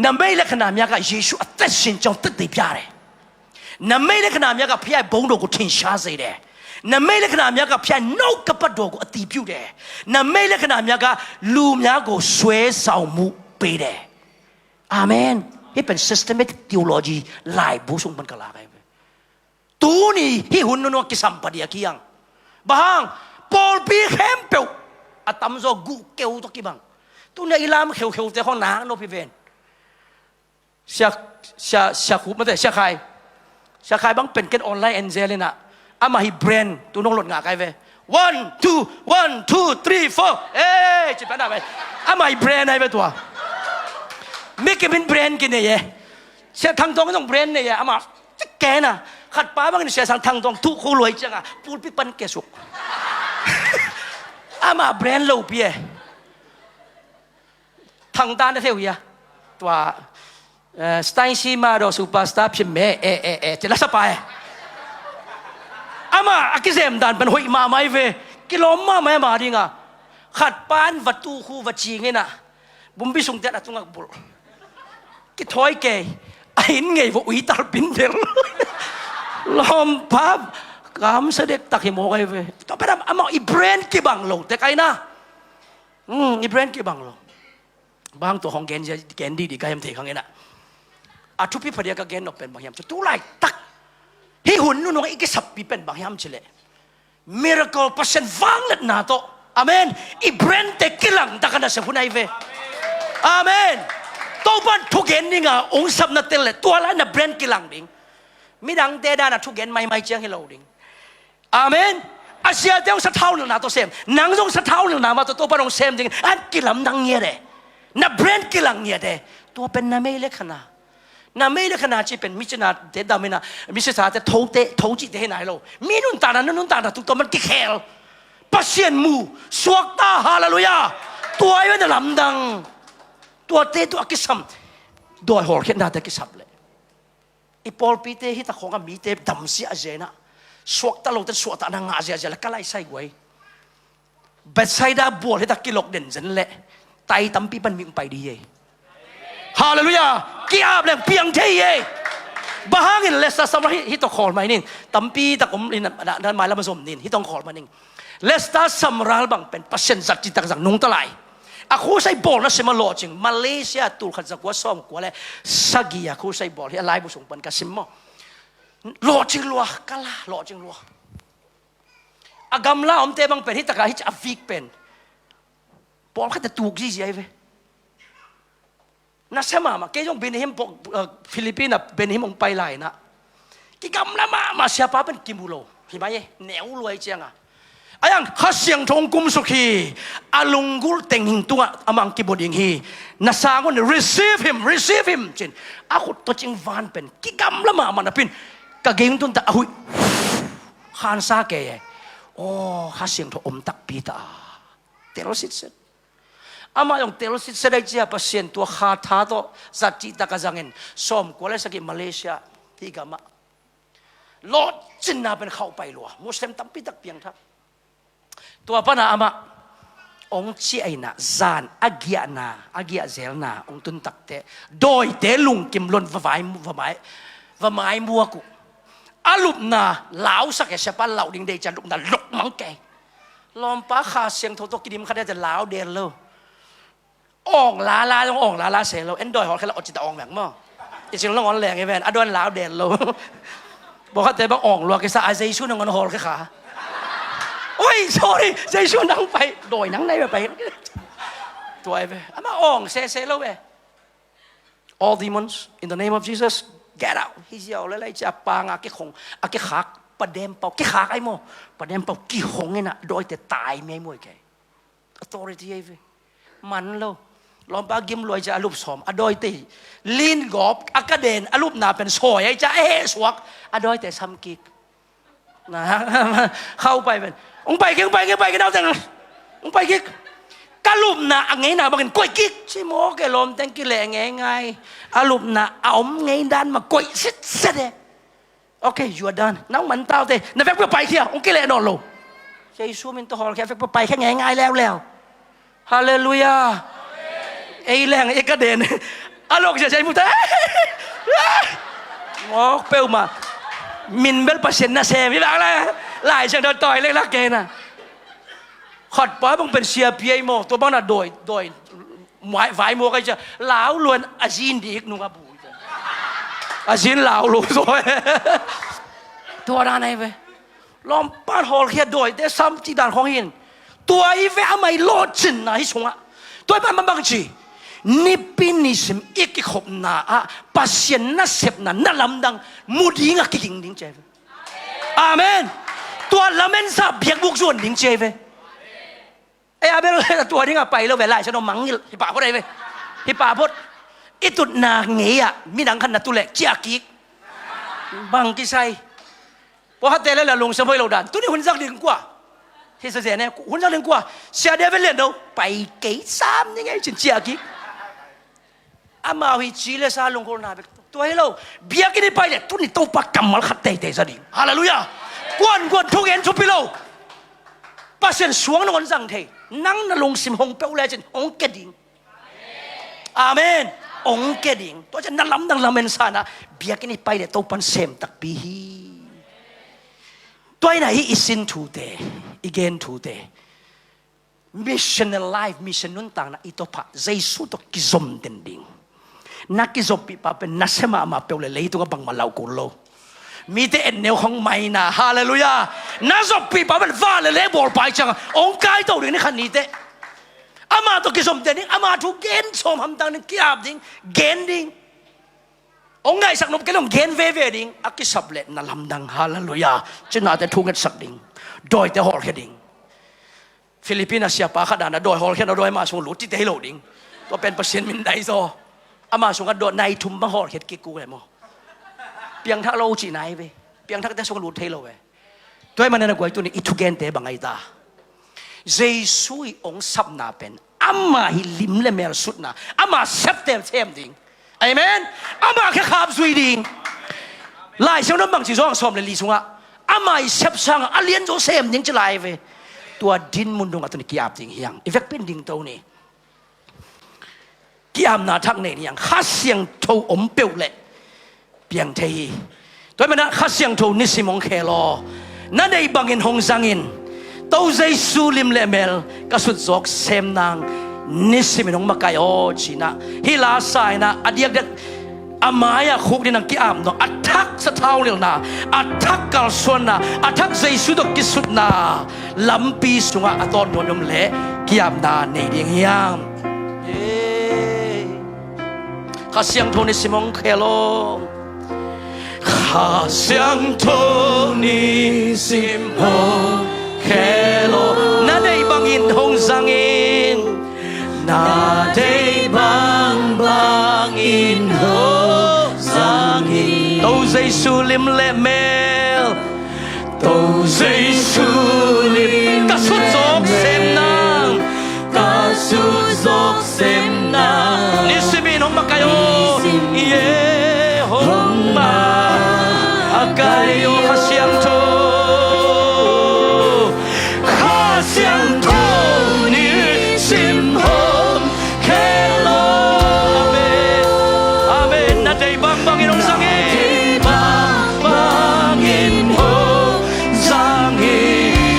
နမိတ်လက္ခဏာများက ယေရှုအသက်ရှင်ကြောင်း သက်သေပြတယ်။ နမိတ်လက္ခဏာများက ဘုရားရဲ့ဘုန်းတော်ကို ထင်ရှားစေတယ်။ နမိတ်လက္ခဏာများက ဘုရားရဲ့နှုတ်ကပတ်တော်ကို အတည်ပြုတယ်။ နမိတ်လက္ခဏာများက လူများကို ဆွဲဆောင်မှုပေးတယ်။ Amen. Hih pen systematic theology laibu sung pan ka lak ahi ve. Tuni hih hun nunung kisam pah ding a kiang. Bang hang, pawlpi khempeuh a tamzaw guh keu tawh kibang. Tuni a i lam kheukheute khawng nak nop hi ven. Sia, sia, sia Khup mate, sia Khai. Sia Khai bang pen ken online en zel inah. Amah hih brand, tu nong lot ngah kai ve. One, two, one, two, three, four. Eh, ci pan a ve. Amah hih brand ahi ve tua. Mi kim in brand kinei e. Sia Thang Tawng in zong brand nei e. Amah cik ken a, khat pa bangin Sia Sang Thang Tawng tuh khu luai cianga pulpit pan kiasuk. Amah brand lopi e. Thang ta na theu hia. Tua, eh, Stacy Mado superstar phim me, eh, eh, eh, ci la sa pa e. Amah a kizem dan pen hoih mahmah hi ve. Kilawm mahmah e ama dinga. Khat pan va tuh khu va cing in a, bumpi sung tiat a tungah bulh. Kithawi kei. A inn ngei va ui tal pin del. Lawmpa, kamsa dektak hi mawk ahi ve. Tua pen amah i brand kibang lo tek ahi na. Hmm, i brand kibang lo. Bang tua hong gen zia, gen didi ka hiam thei khang ina. A thupi phadia ka gen nop pen bang hiam ci, tu laitak hih hun nunung i kisappi pen bang hiam cileh, miracle, Pasian vangliatna tawh. Amen. I brand te kilang tak a nasep hun ahi ve. Amen. Topan thugen dinga ong sapna tel le tua lai na brand kilang ding. Midangte dana thugen maimai ciang hi lo ding. Amen. A siate hong sathau nilhna tawh sem, nang zong sathau nilhna mah tawh Topan hong sem dingin an kilamdang ngiat e. Na brand kilang ngiat e. Tua pen na mei le khana. Na mei le khana ci pen misinate dam ina, misisate thote, tho cihte hi nai lo. Mi nuntakna, na nuntakna tuk tua man kikhel. Pasian mu, suakta, halleluiah. Tua i na lamdang. Tuate tua kisam. Dawi hawlkhiatnate kisap le. I pawlpite hita khawngah mite dam ziahziah inah, suakta lote suahtahna ngah ziahziah le ka laisai guai. Bethsaida bual hita kilok den zen leh tai tampi pan ming pai di ei. Halleluiah. Ki-ap leng piang thei ei. Bang hangin Leicester Summerall hi, hi tawh khawl mai nin. Tampi tak om in, na, na, mailam a zom nin. Hi tawh khawl mai nin. Leicester Summerall bang pen Pasian zat citak zang nungta lai. A khusai bawlna sim a lawhcing, Malaysia tul khat za kua sawm kua le sagih a khusai bawl hi a laibu sung pan ka sim maw. Lawhcing lua, ka la lawhcing lua. A gamla omte bang pen hi takah hi a vik pen pawlkhatte tuk zizia hi ve. Nasia mahmah, kei zong Benny Hinn pawh, uh, Philippines ah Benny Hinn hong pai lai inah. Kigamla mahmah siapa pen kimu lo. Hi mai e, neu luai cianga. A yang Kha Siangtho hong kumsuk hi. A lunggulh teng hing tungah amah hong kimu ding hi. Na sang un, receive him, receive him, cin. A khut tawh cing van pen kigamla mahmah napi in ka gei hong tun ta a huih khansa kei e. Aw, Kha Siangtho om takpi ta a. Tel sitset. Amah zong tel sitset ai cia Pasian tua kha tha tawh zat cihtak a zangin sawm kua le sagih Malaysia hih gamah lawhcinna pen khauh pai lua. Muslim tampi tak piangthak. Tua pana amah hong ciah inah zan a giahna, a giahzelna hong tun takteh dawite lungkim lon va vai, va mai, va mai muak uh. A lupna lausak e, siapa lauh ding dei cia lupna lok mang kei. Lawmpa, Kha Siangtho tawh kidim khat e te lau del lo. Awng lala zong awng lala se lo. En dawi hawlkhia la awt cita awng veng maw. I cing long awng leng i ven a dawn lau del lo. Bawkhatte bang awng lua kisa a Jesu nang on hawlkhia kha. Oi, sorry, Jesu nang pai dawi nang nei ve pai. Tua i ve ama awng sese lo ve. All demons, in the name of Jesus, get out. Hi ziau le lai cia panga kikhong a kikhak padem pau kikhak ai maw. Padem pau kikhong ina dawite tai mi ai maw i kei. Authority ai ve. Man lo. Lawmpa gim luai cia a lup sawm a dawite lin gawp a ka den a lupna pen sawi ai cia a heh suak a dawite sam kik. Na, khau pai pen. Ung pai kik, ung pai kik, pai kik, nauteng. Ung pai kik. Ka lupna a ngeina bangin koih kik. Ci maw ke lawmteng kileh ngeingai. A lupna a om ngei dan ma koih sitset e. Okay, you are done. Nang man taute. Na vekpi paikhia, ung kileh nawn lo. Jesu min tawh hawlkhia, vekpi paikhia ngeingai leuleu. Halleluiah. Ei leng, ei ka den. A lok sia sia i mu ta. Ngawk peuhmah. Min bel Pasian nasem hi bang la. Lai Siangtho tawi lek lak kei na. Khat pa bang pen siapi ei maw. Tua bang na dawi, dawi. Vai, vai muak ai cia. Lau luan a zin dik nung a bu. A zin lau lu tua. Tua dan ai ve. Lawmpan hawlkhia dawite sam cih dan khawng hin. Tua i ve amah i lawhcinna hi sungah. Tua i pan bang ci. Nipi nisim i kikhopna ah Pasian nasepna na lamdang mu ding a kiging ding cia i ve. Amen. Tua lamensa biakbuk zuan ding cia i ve. Ei Abel tua ding a pai lo ve lai sa no mangngilh. Hi pah phot ai ve. Hi pah phot. I tutna ngei-ah midang khat na tu leh ciah kik. Bang kisai. Pawlkhatte le la lungsim hoih lo dan. Tuni hun zak ding kua? Hi sa zen e, hun zak ding kua? Sia David Lian Do. Pai kei sam ni ngei cin ciah kik. Amau hi ci le sa lungkholna bek. Tua hi lo. Biakinn i pai le tuni Topa kammal khat teitei za ding. Halleluiah. Kuankuan thugen thupi lo. Pasian suang nangawn zang thei. Nang na lungsim hong peuh lecin hong ke ding. Amen. Hong ke ding. Tua ciang na lamdang lamen sa-in ah biakinn i pai le Topan sem takpi hi. Tua hi-in ah hih i sin thute, i gen thute, missional life, mission nuntakna i tawpah Jesu tawh kizom den ding. Na kizoppih pa pen na sia mahmah peuh le leitungah bangmah lau kul lo. Mite en neu khong maina. Halleluiah. Na zoppih pa pen van le lei bawl pa hi ciangah hong kaito ding ni khat ni teh. Ama tawh kizom den ding, ama thu gen sawm hamtang ding, ki-ap ding, gen ding. Hong ngaihsak nop kei le hong gen veve ding. A kisap leh na lamdang. Halleluiah. Cinate thu ngetsak ding. Dawite hawlkhia ding. Philippines a siapa khat dan a dawi hawlkhiatna dawi ama sung lut cihte hi lo ding. Tua pen Pasian min dai zaw. Ama sungah dawi nai thum bang hawlkhiat kik uh e maw. Piangthak lo cihna hi ve. Piangthakte sungah lut thei lo ve. Tua ahih manin a guai, tuni i thugente bang ahi ta? Jesu i hong sapna pen ama hi lim le mel sutna, ama septe sem ding. Amen. Ama khekhap zui ding. Lai Siangtho bangci Johan sawm le li sungah ama i sep sangah a lian zaw sem ding ci lai ve. Tua dinmun dongah tuni ki-ap ding hi hang. I vekpi-in dingto ni. Ki-apna thak nei ni hang. Kha Siangtho om peuh leh piang thei hi. Tua ahih manin ah Kha Siangtho nisim hong khel aw. Na deih bangin hong zang in. To Jesu lim le mel ka sut zawk sem nang. Nisimin hong makaih aw ci-in ah hih la sa-in ah a diakdiak a mai-ah khuk ding nang ki-ap nuam. A thak sathau nilhna, a thak kalsuanna, a thak Jesu tawh kisutna lampi sungah a tawntung om leh ki-apna nei ding hi hang. Kha Siangtho nisim hong khel aw. Kha Siangtho nisim hong khel aw. Na deih bangin hong zang in. Na deih bangbangin hong zang in. To Jesu lim le mel. To Jesu lim. Ka sut zawk sem nang. Ka sut zawk sem nang. Nisimin hong makaih aw. Nisim. Yeah, hong makaih aw Kha Siangtho. Kha Siangtho nisim hong khel aw. Amen. Amen. Na deih bangbangin hong zang in. Bangbangin hong zang in.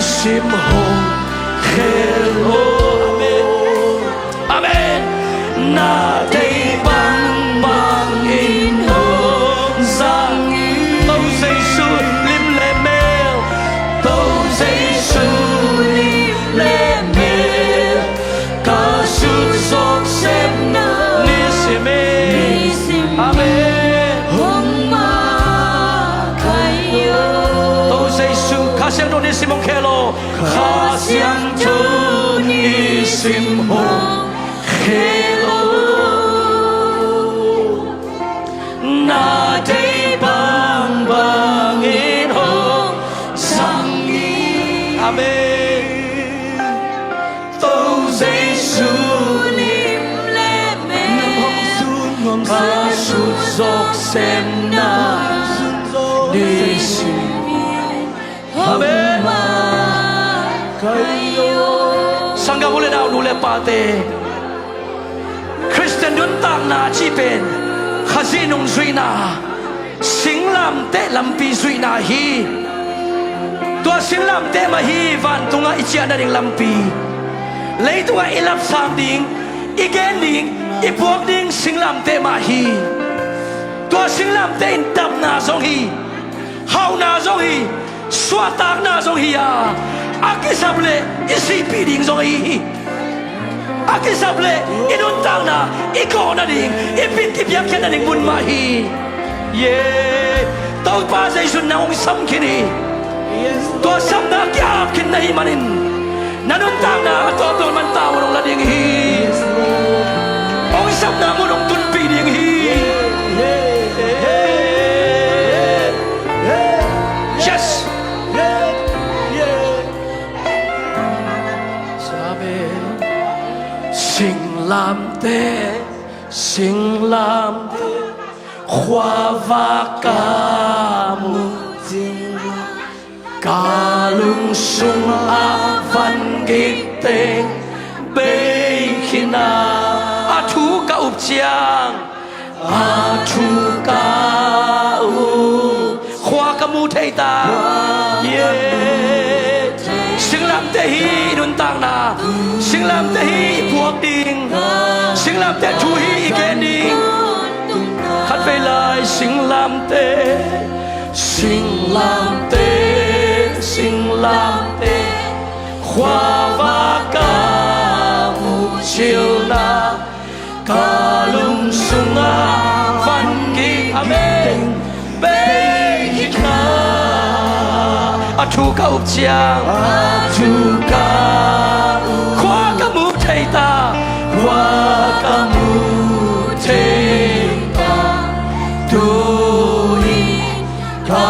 Sim hong khel lo. Amen. Amen. Na deih bangbang in hong zang hi. To Jesu lim le mel. To Jesu lim le mel. Ka sut zawk semna. Nisim in. Nisim in. Amen. Hong makaih o. To Jesu, Kha Siangtho nisim hong khel o. Kha Siangtho nisim hong khel o. Na deih bangbang in hong zang hi. Amen. To Jesu lim le mel. Ka sut zawk semna. Nisim in. Amen. Sanggam u le nau, nu le pate, Khristian nuntakna cih pen Khazih nungzuihna, singlamteh lampi zuihna hi. Tua singlamteh mah hi vantungah i ciah nading lampi. Leitungah i lapsang ding, i gen ding, i puak ding singlamteh mah hi. Tua singlamteh in dapna zong hi, hauhna zong hi, suahtakna zong hi a, a kisap leh i sihpih ding zong ahi hi. A kisap leh i nuntakna, i kawh nading, i pit, i biakhiat nading mun mah hi. Ye, Topa Jesu in nang hong sam khin hi. Tua sapna kia-ap khin na hih manin, na nuntakna a tawpna man tavuan hong la ding hi. Hong sapna mun hong tunpih ding hi. Yes. Amen. Singlamteh, singlamteh, khuavak ka muh ciang, ka lungsung ah vangik teng bei khin a, a thu ka up ciang, a thu ka up. Khua ka mu thei ta. Yeah. Singlamteh hi i nuntakna. Singlamteh hi i puak ding. Singlamteh thu hi i gen ding. Khatvei lai singlamteh, singlamteh, singlamteh, khuavak ka muh ciang, ka lungsung ah vangik, amen, bei khin a, a thu ka up ciang, a thu ka up, khua ka mu thei ta, khua ka mu thei ta, tu in ka